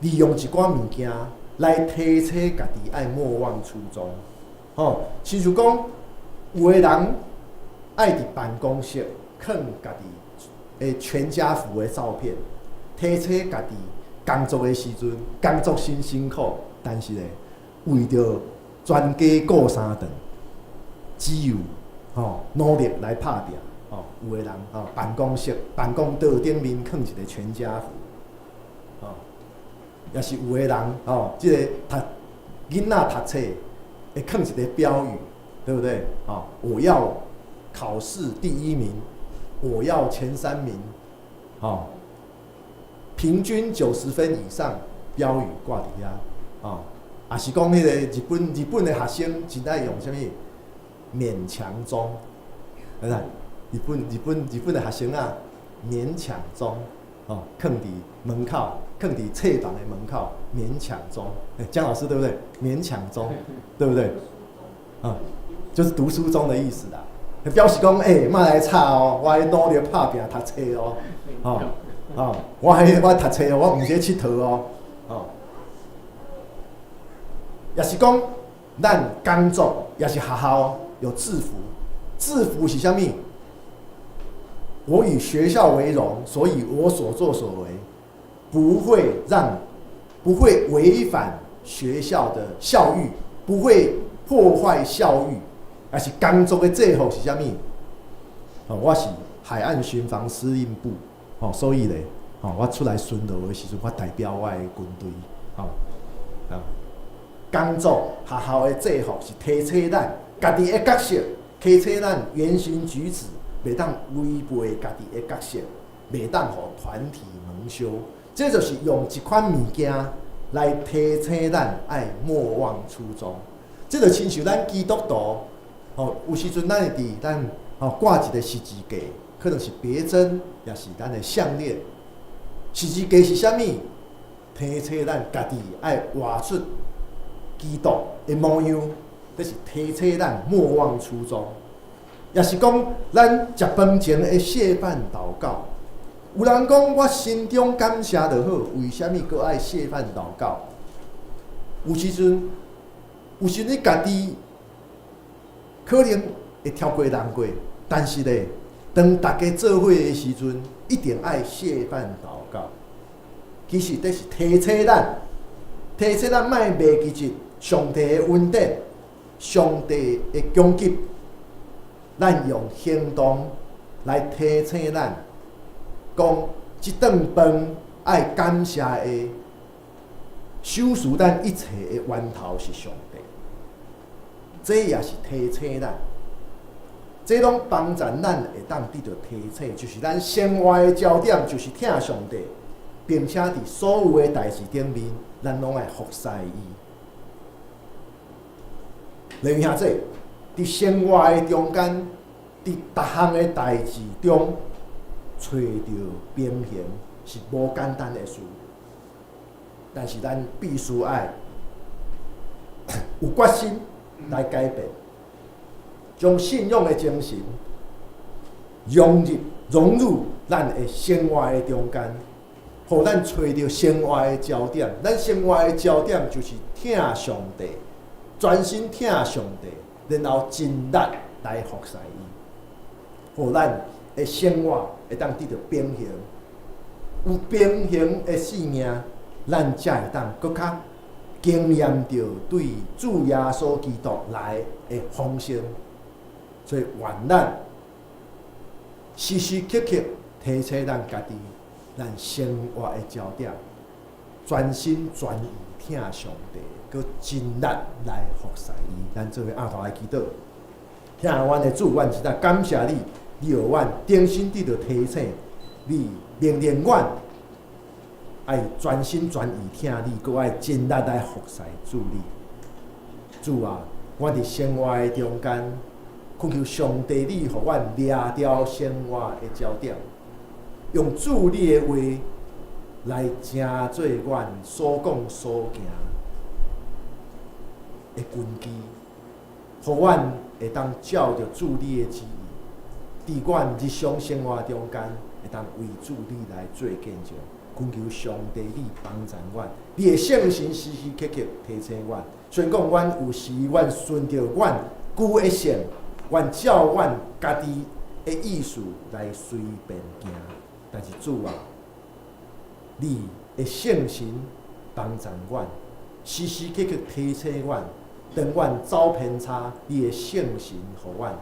利用一寡物件來提醒家己愛莫忘初衷。吼，親像講，有的人愛佇辦公室囥家己的全家福的照片，提醒家己工作的時陣工作真辛苦，但是咧，為著全家顧三頓，只有吼努力來拍拚。吼，有的人吼辦公室辦公桌頂面囥一個全家福，吼，也是有的人吼，這個讀囡仔讀冊會囥一個標語，對不對？吼，我要考試第一名，我要前三名，吼，平均90分以上，標語掛佇遐，吼，也是講彼个日本日本的學生真愛用啥物勉強中，對不對？日本日本日本的學生啊，勉強中，吼，囥佇門口，囥佇冊房的門口，勉強中，欸，江老師對不對？勉強中，對不對？啊，就是讀書中的意思啦。表示講，欸，莫來吵哦，我咧努力拍拚讀冊哦，吼，吼，我彼我讀冊哦，我毋是咧𨑨迌哦，吼。也是講，咱工作也是學校有制服，制服是啥物？我以學校為榮，所以我所作所為不會讓，不會違反學校的校譽，不會破壞校譽。也是工作的制服是啥物？哦，我是海岸巡防司令部，哦，所以咧，哦，我出來巡邏的時陣，我代表我的軍隊，吼，啊，工作學校的制服是提醒咱家己的角色，提醒咱言行舉止袂當違背家己的角色，袂當予團體蒙羞。這就是用這款物件來提醒咱愛莫忘初衷。這就親像咱基督徒，吼，有時陣咱會佇咱吼掛一個十字架，可能是別針，也是咱的項鏈。十字架是啥物？提醒咱家己愛活出基督的模樣，這是提醒咱莫忘初衷。也是講，咱食飯前的謝飯禱告。有人講我心中感謝就好，為啥物閣愛謝飯禱告？有時陣，有時你家己可能會超過人過，但是咧，當大家做伙的時陣，一定愛謝飯禱告。其實這是提醒咱，提醒咱莫袂記得上帝的恩典，上帝的供給，咱用行動來提醒咱，講這頓飯愛感謝的，賞賜咱一切的源頭是上帝。這也是提醒咱，這攏幫助咱會當得著提醒，就是咱生活的焦點就是疼上帝，並且佇所有的代誌頂面，咱攏愛服侍伊。例如兄弟，佇生活的中間，佇逐項的代誌中，揣著平衡是無簡單的事，但是咱必須愛有決心來改變，將信仰的精神融入咱的生活的中間，予咱揣著生活的焦點。咱生活的焦點就是疼上帝，專心疼上帝，然後盡力來服侍伊，予咱的生活會當得著平衡。有平衡的生命，咱才會當閣較經驗著對主耶穌基督來的豐盛。所以，願咱時時刻刻提醒咱家己，咱生活的焦點，專心專意疼上帝，閣盡力來服侍伊。咱做伙阿頭來祈禱，疼阮的主，阮實在感謝你，你予阮重新得著提醒，你命令阮愛專心專意疼你，閣愛盡力來服侍主你。主啊，阮佇生活的中間，懇求上帝你予阮掠牢生活的焦點，用主你的話來成做阮所講所行的根基，予阮會當照著主你的旨意，佇阮日常生活中間，會當為主你來做見證。懇求上帝你幫助阮，你的聖神時時刻刻提醒阮。雖然講阮有時，阮順著阮舊的性，阮照阮家己的意思來隨便行，但是主啊，你的聖神幫助阮，時時刻刻提醒阮，當阮走偏差，你的聖神予阮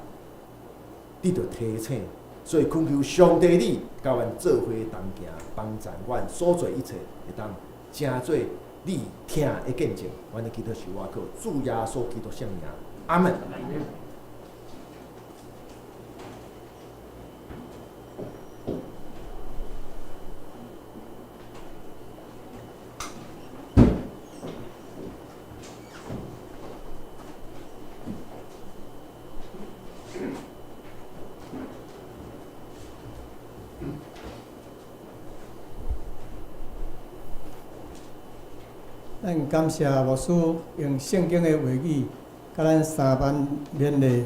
得著提醒。所以懇求上帝你佮阮做伙同行，幫助阮所做一切會當成做你疼的見證。阮的祈禱是倚靠主耶穌基督聖名，阿門。咱感謝牧師用聖經的話語，佮咱三番勉勵，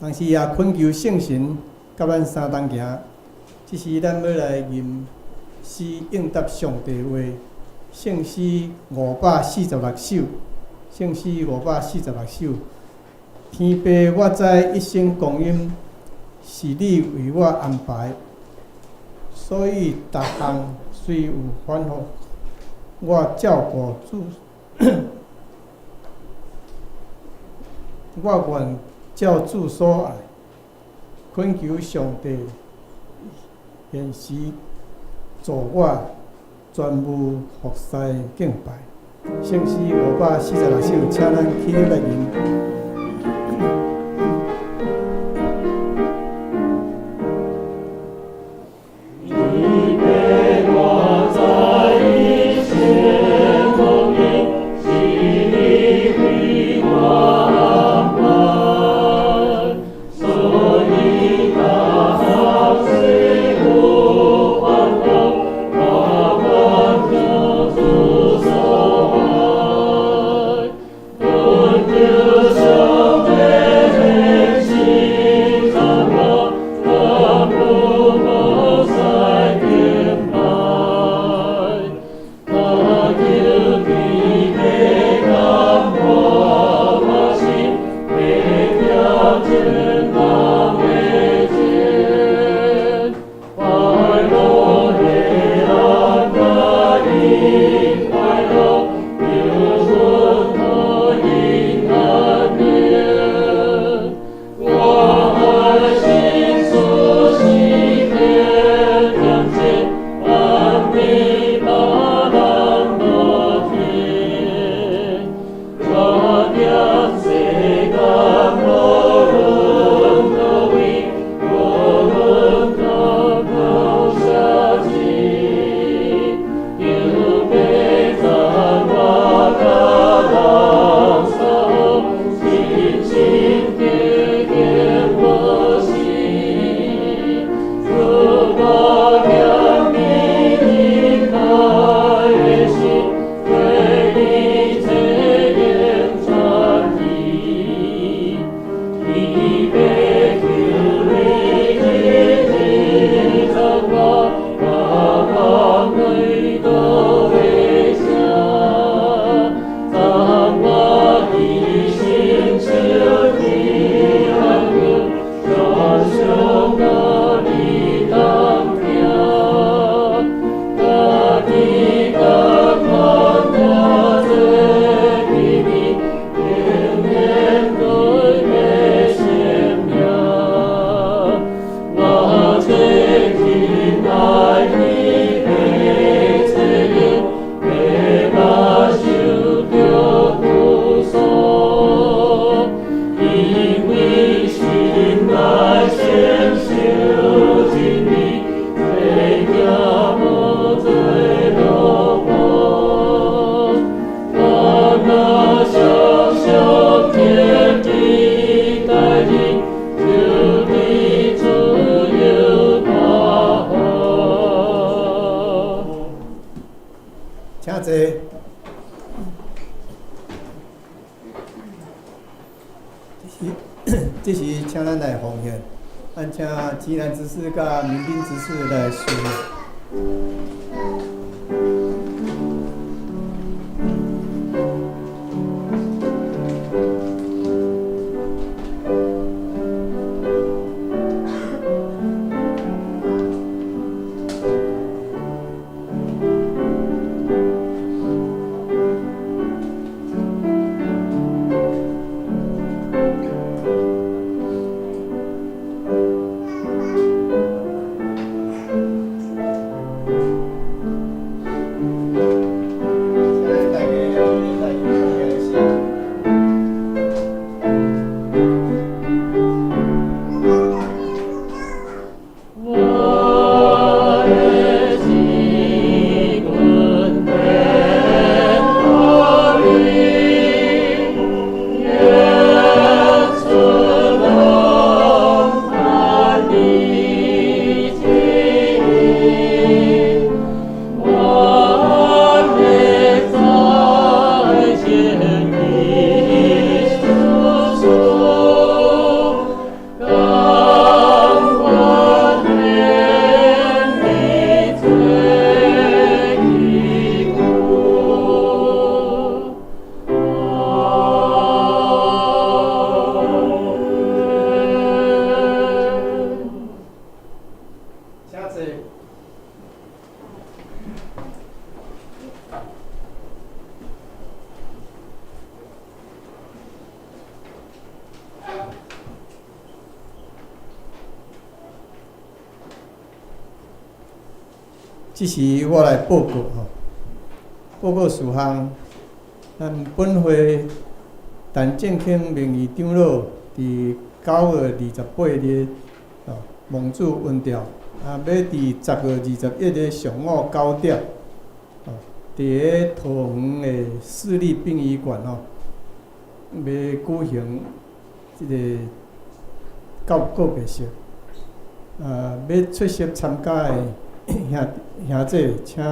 同時也懇求聖神佮咱三同行。這時咱欲來吟詩應答上帝話，聖詩546首，聖詩546首。天父，我知一生光陰是你為我安排，所以逐項雖有反覆，我照顧主，我願照主所愛，懇求上帝現時助我全無服侍敬拜。聖詩546首，請咱起立來吟。天父，我知一生光陰是你為我安排，所我怜悯的心，对你这样转意，伊欲求你日日赞我，把我来到的声，当我的心受你恩惠，常常甲你同行，家己甘愿活做器皿，永远对的生命。我最亲爱的白这用，白白受着苦楚，因为心爱承受真理，这行无做奴仆。我若常常天地待日，就伫自由大福。請坐。這時請咱來奉獻，咱請吉南執事佮民兵執事來司獻。請咱大家來奉獻的時。我的心阮献予你，耶稣拢按你旨意，我欲再见你主耶稣，甘愿免你做器具。阿们。請坐。這時我來報告吼，報告事項，咱本會陳正興名譽長老佇9月28日，哦，蒙主恩召，啊，欲佇10月21日上午9點，哦，佇咧桃園的市立殯儀館吼，欲舉行這個告告別式。啊，欲出席參加的兄兄姐，請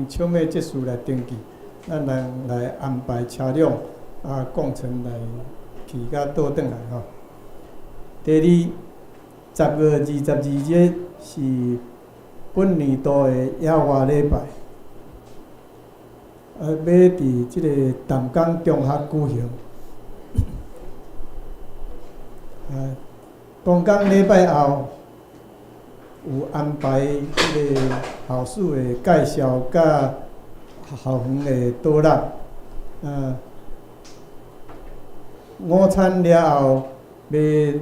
小妹執事來登記，咱人來安排車輛啊，共乘來去甲倒轉來吼。第二，10月22日是本年度的野外禮拜，啊，欲佇這個淡江中學舉行。啊，東港禮拜後有安排這個校史的介紹，佮校園的導覽。啊，午餐了後，欲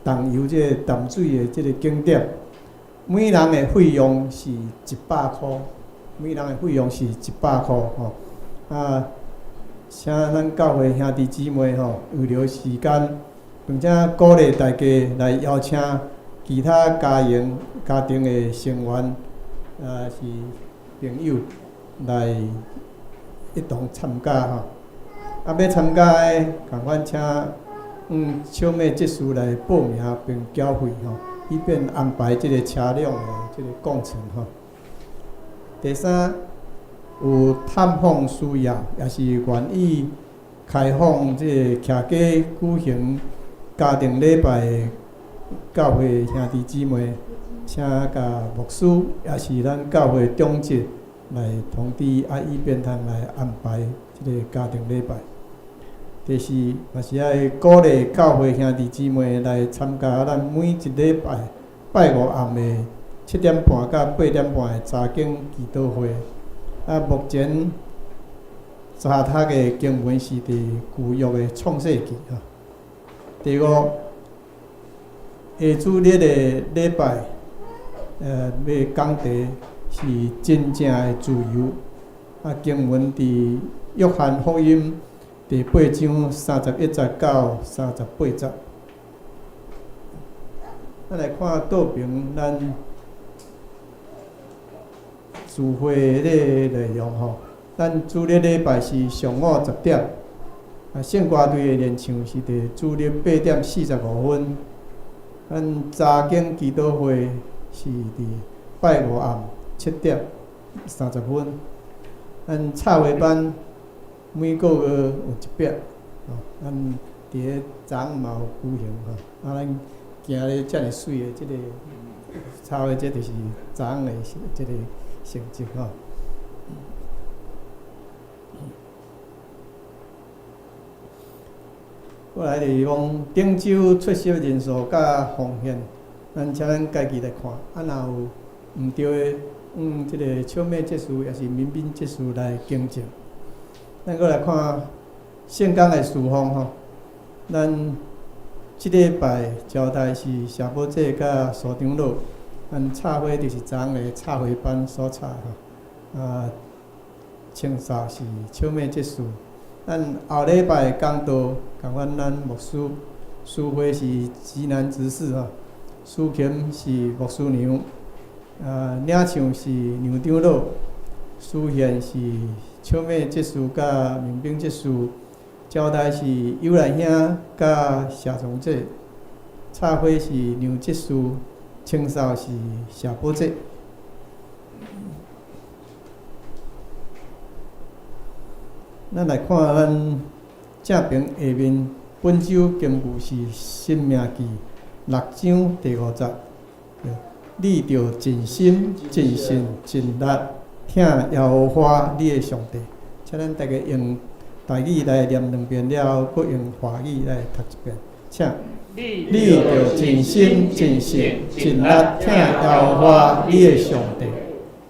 同遊這個淡水的這個景點。每人的費用是100箍，每人的費用是100箍吼。啊，請咱教會兄弟姊妹吼，預留時間，並且鼓勵大家來邀請其他家庭的成員，啊是朋友來一同參加吼。啊，欲參加的，仝款請小妹執事來報名並繳費吼。以便安排這个車輛的這个工程吼。第三，有探訪需要，也是願意開放這个徛家舉行家庭禮拜的教會兄弟姊妹，請共牧師，也是咱教會長執來通知，啊，以便通來安排這个家庭禮拜。第四，嘛是愛鼓勵教會兄弟姊妹來參加咱每一禮拜拜五暗的7點半到8點半的查經祈禱會。啊，目前查讀的經文是佇舊約的創世記吼。第五，下主日的禮拜，欲講題是真正的自由。啊，經文佇約翰福音第八章31節到38節。咱來看倒爿咱聚會的內容吼。咱主日禮拜是上午10點，啊，聖歌隊的練唱是佇主日8點45分。咱查經祈禱會是佇拜五暗7點30分。咱插畫班每個月有一擺，吼，咱佇咧昨昏嘛有舉行吼，啊，咱行咧遮爾媠的這个插畫，這就是昨昏的這个成績吼。過來就是講頂週出席人數佮奉獻，咱請咱家己來看，啊，若有毋對的，用這个小妹執事抑是民兵執事來更正。咱閣來看聖工的事奉吼，咱這禮拜招待是謝寶姐佮蘇長老，咱插花就是昨昏的插花班所插吼，啊，清掃是小妹執事。咱後禮拜講道，共款咱牧師，司會是吉南執事吼，司琴是牧師娘，啊，領唱是梁長老，司獻是小妹執事佮民兵執事，招待是尤來兄佮謝崇哲，插花是梁執事，清掃是謝寶姐。咱來看咱正爿下面本周經句是《申命記》六章第五節，你著盡心、盡性、盡力疼耶和華你的上帝。請咱大家用台語來念兩遍了後，閣用華語來讀一遍。請。你著盡心、盡性、盡力疼耶和華你的上帝。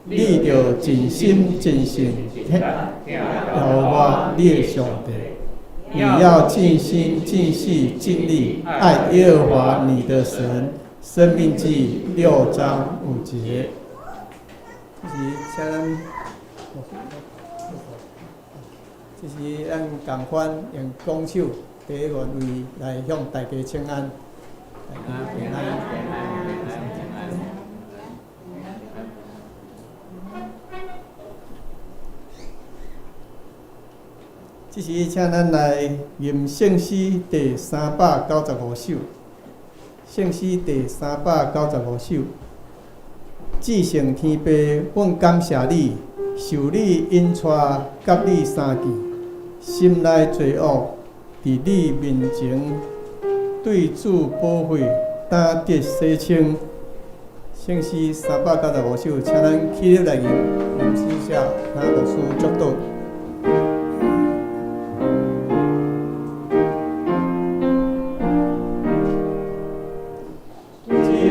你著盡心、盡性疼耶和華你的上帝。你要盡心、盡性、盡力愛耶和華你的神。申命記六章五節。這是請咱，這是咱共款用拱手第一個位來向大家請安。大家平安。這時，請咱來吟聖詩第395首。聖詩第395首。至聖天父，阮感謝你，受你引帶，佮你相見，心內罪惡，佇你面前對主寶血，擔得洗清。聖詩395首，請咱起立來吟，吟詩下，請牧師祝禱。心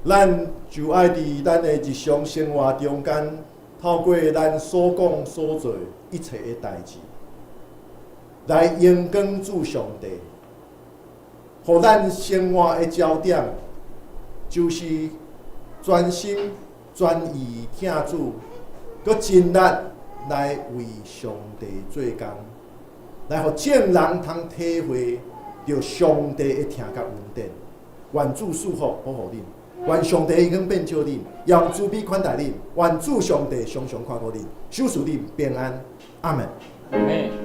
咱就愛佇咱的日常生活中間，透過咱所講所做一切的代誌，來榮光主上帝，予咱生活的焦點，就是專心專意疼主，閣盡力來為上帝做工，來予眾人通體會著上帝的疼佮恩典。願主賜福保護恁，願上帝恩典照恁，用慈悲款待恁，願主上帝常常看顧恁，守賜恁平安。阿門。阿門。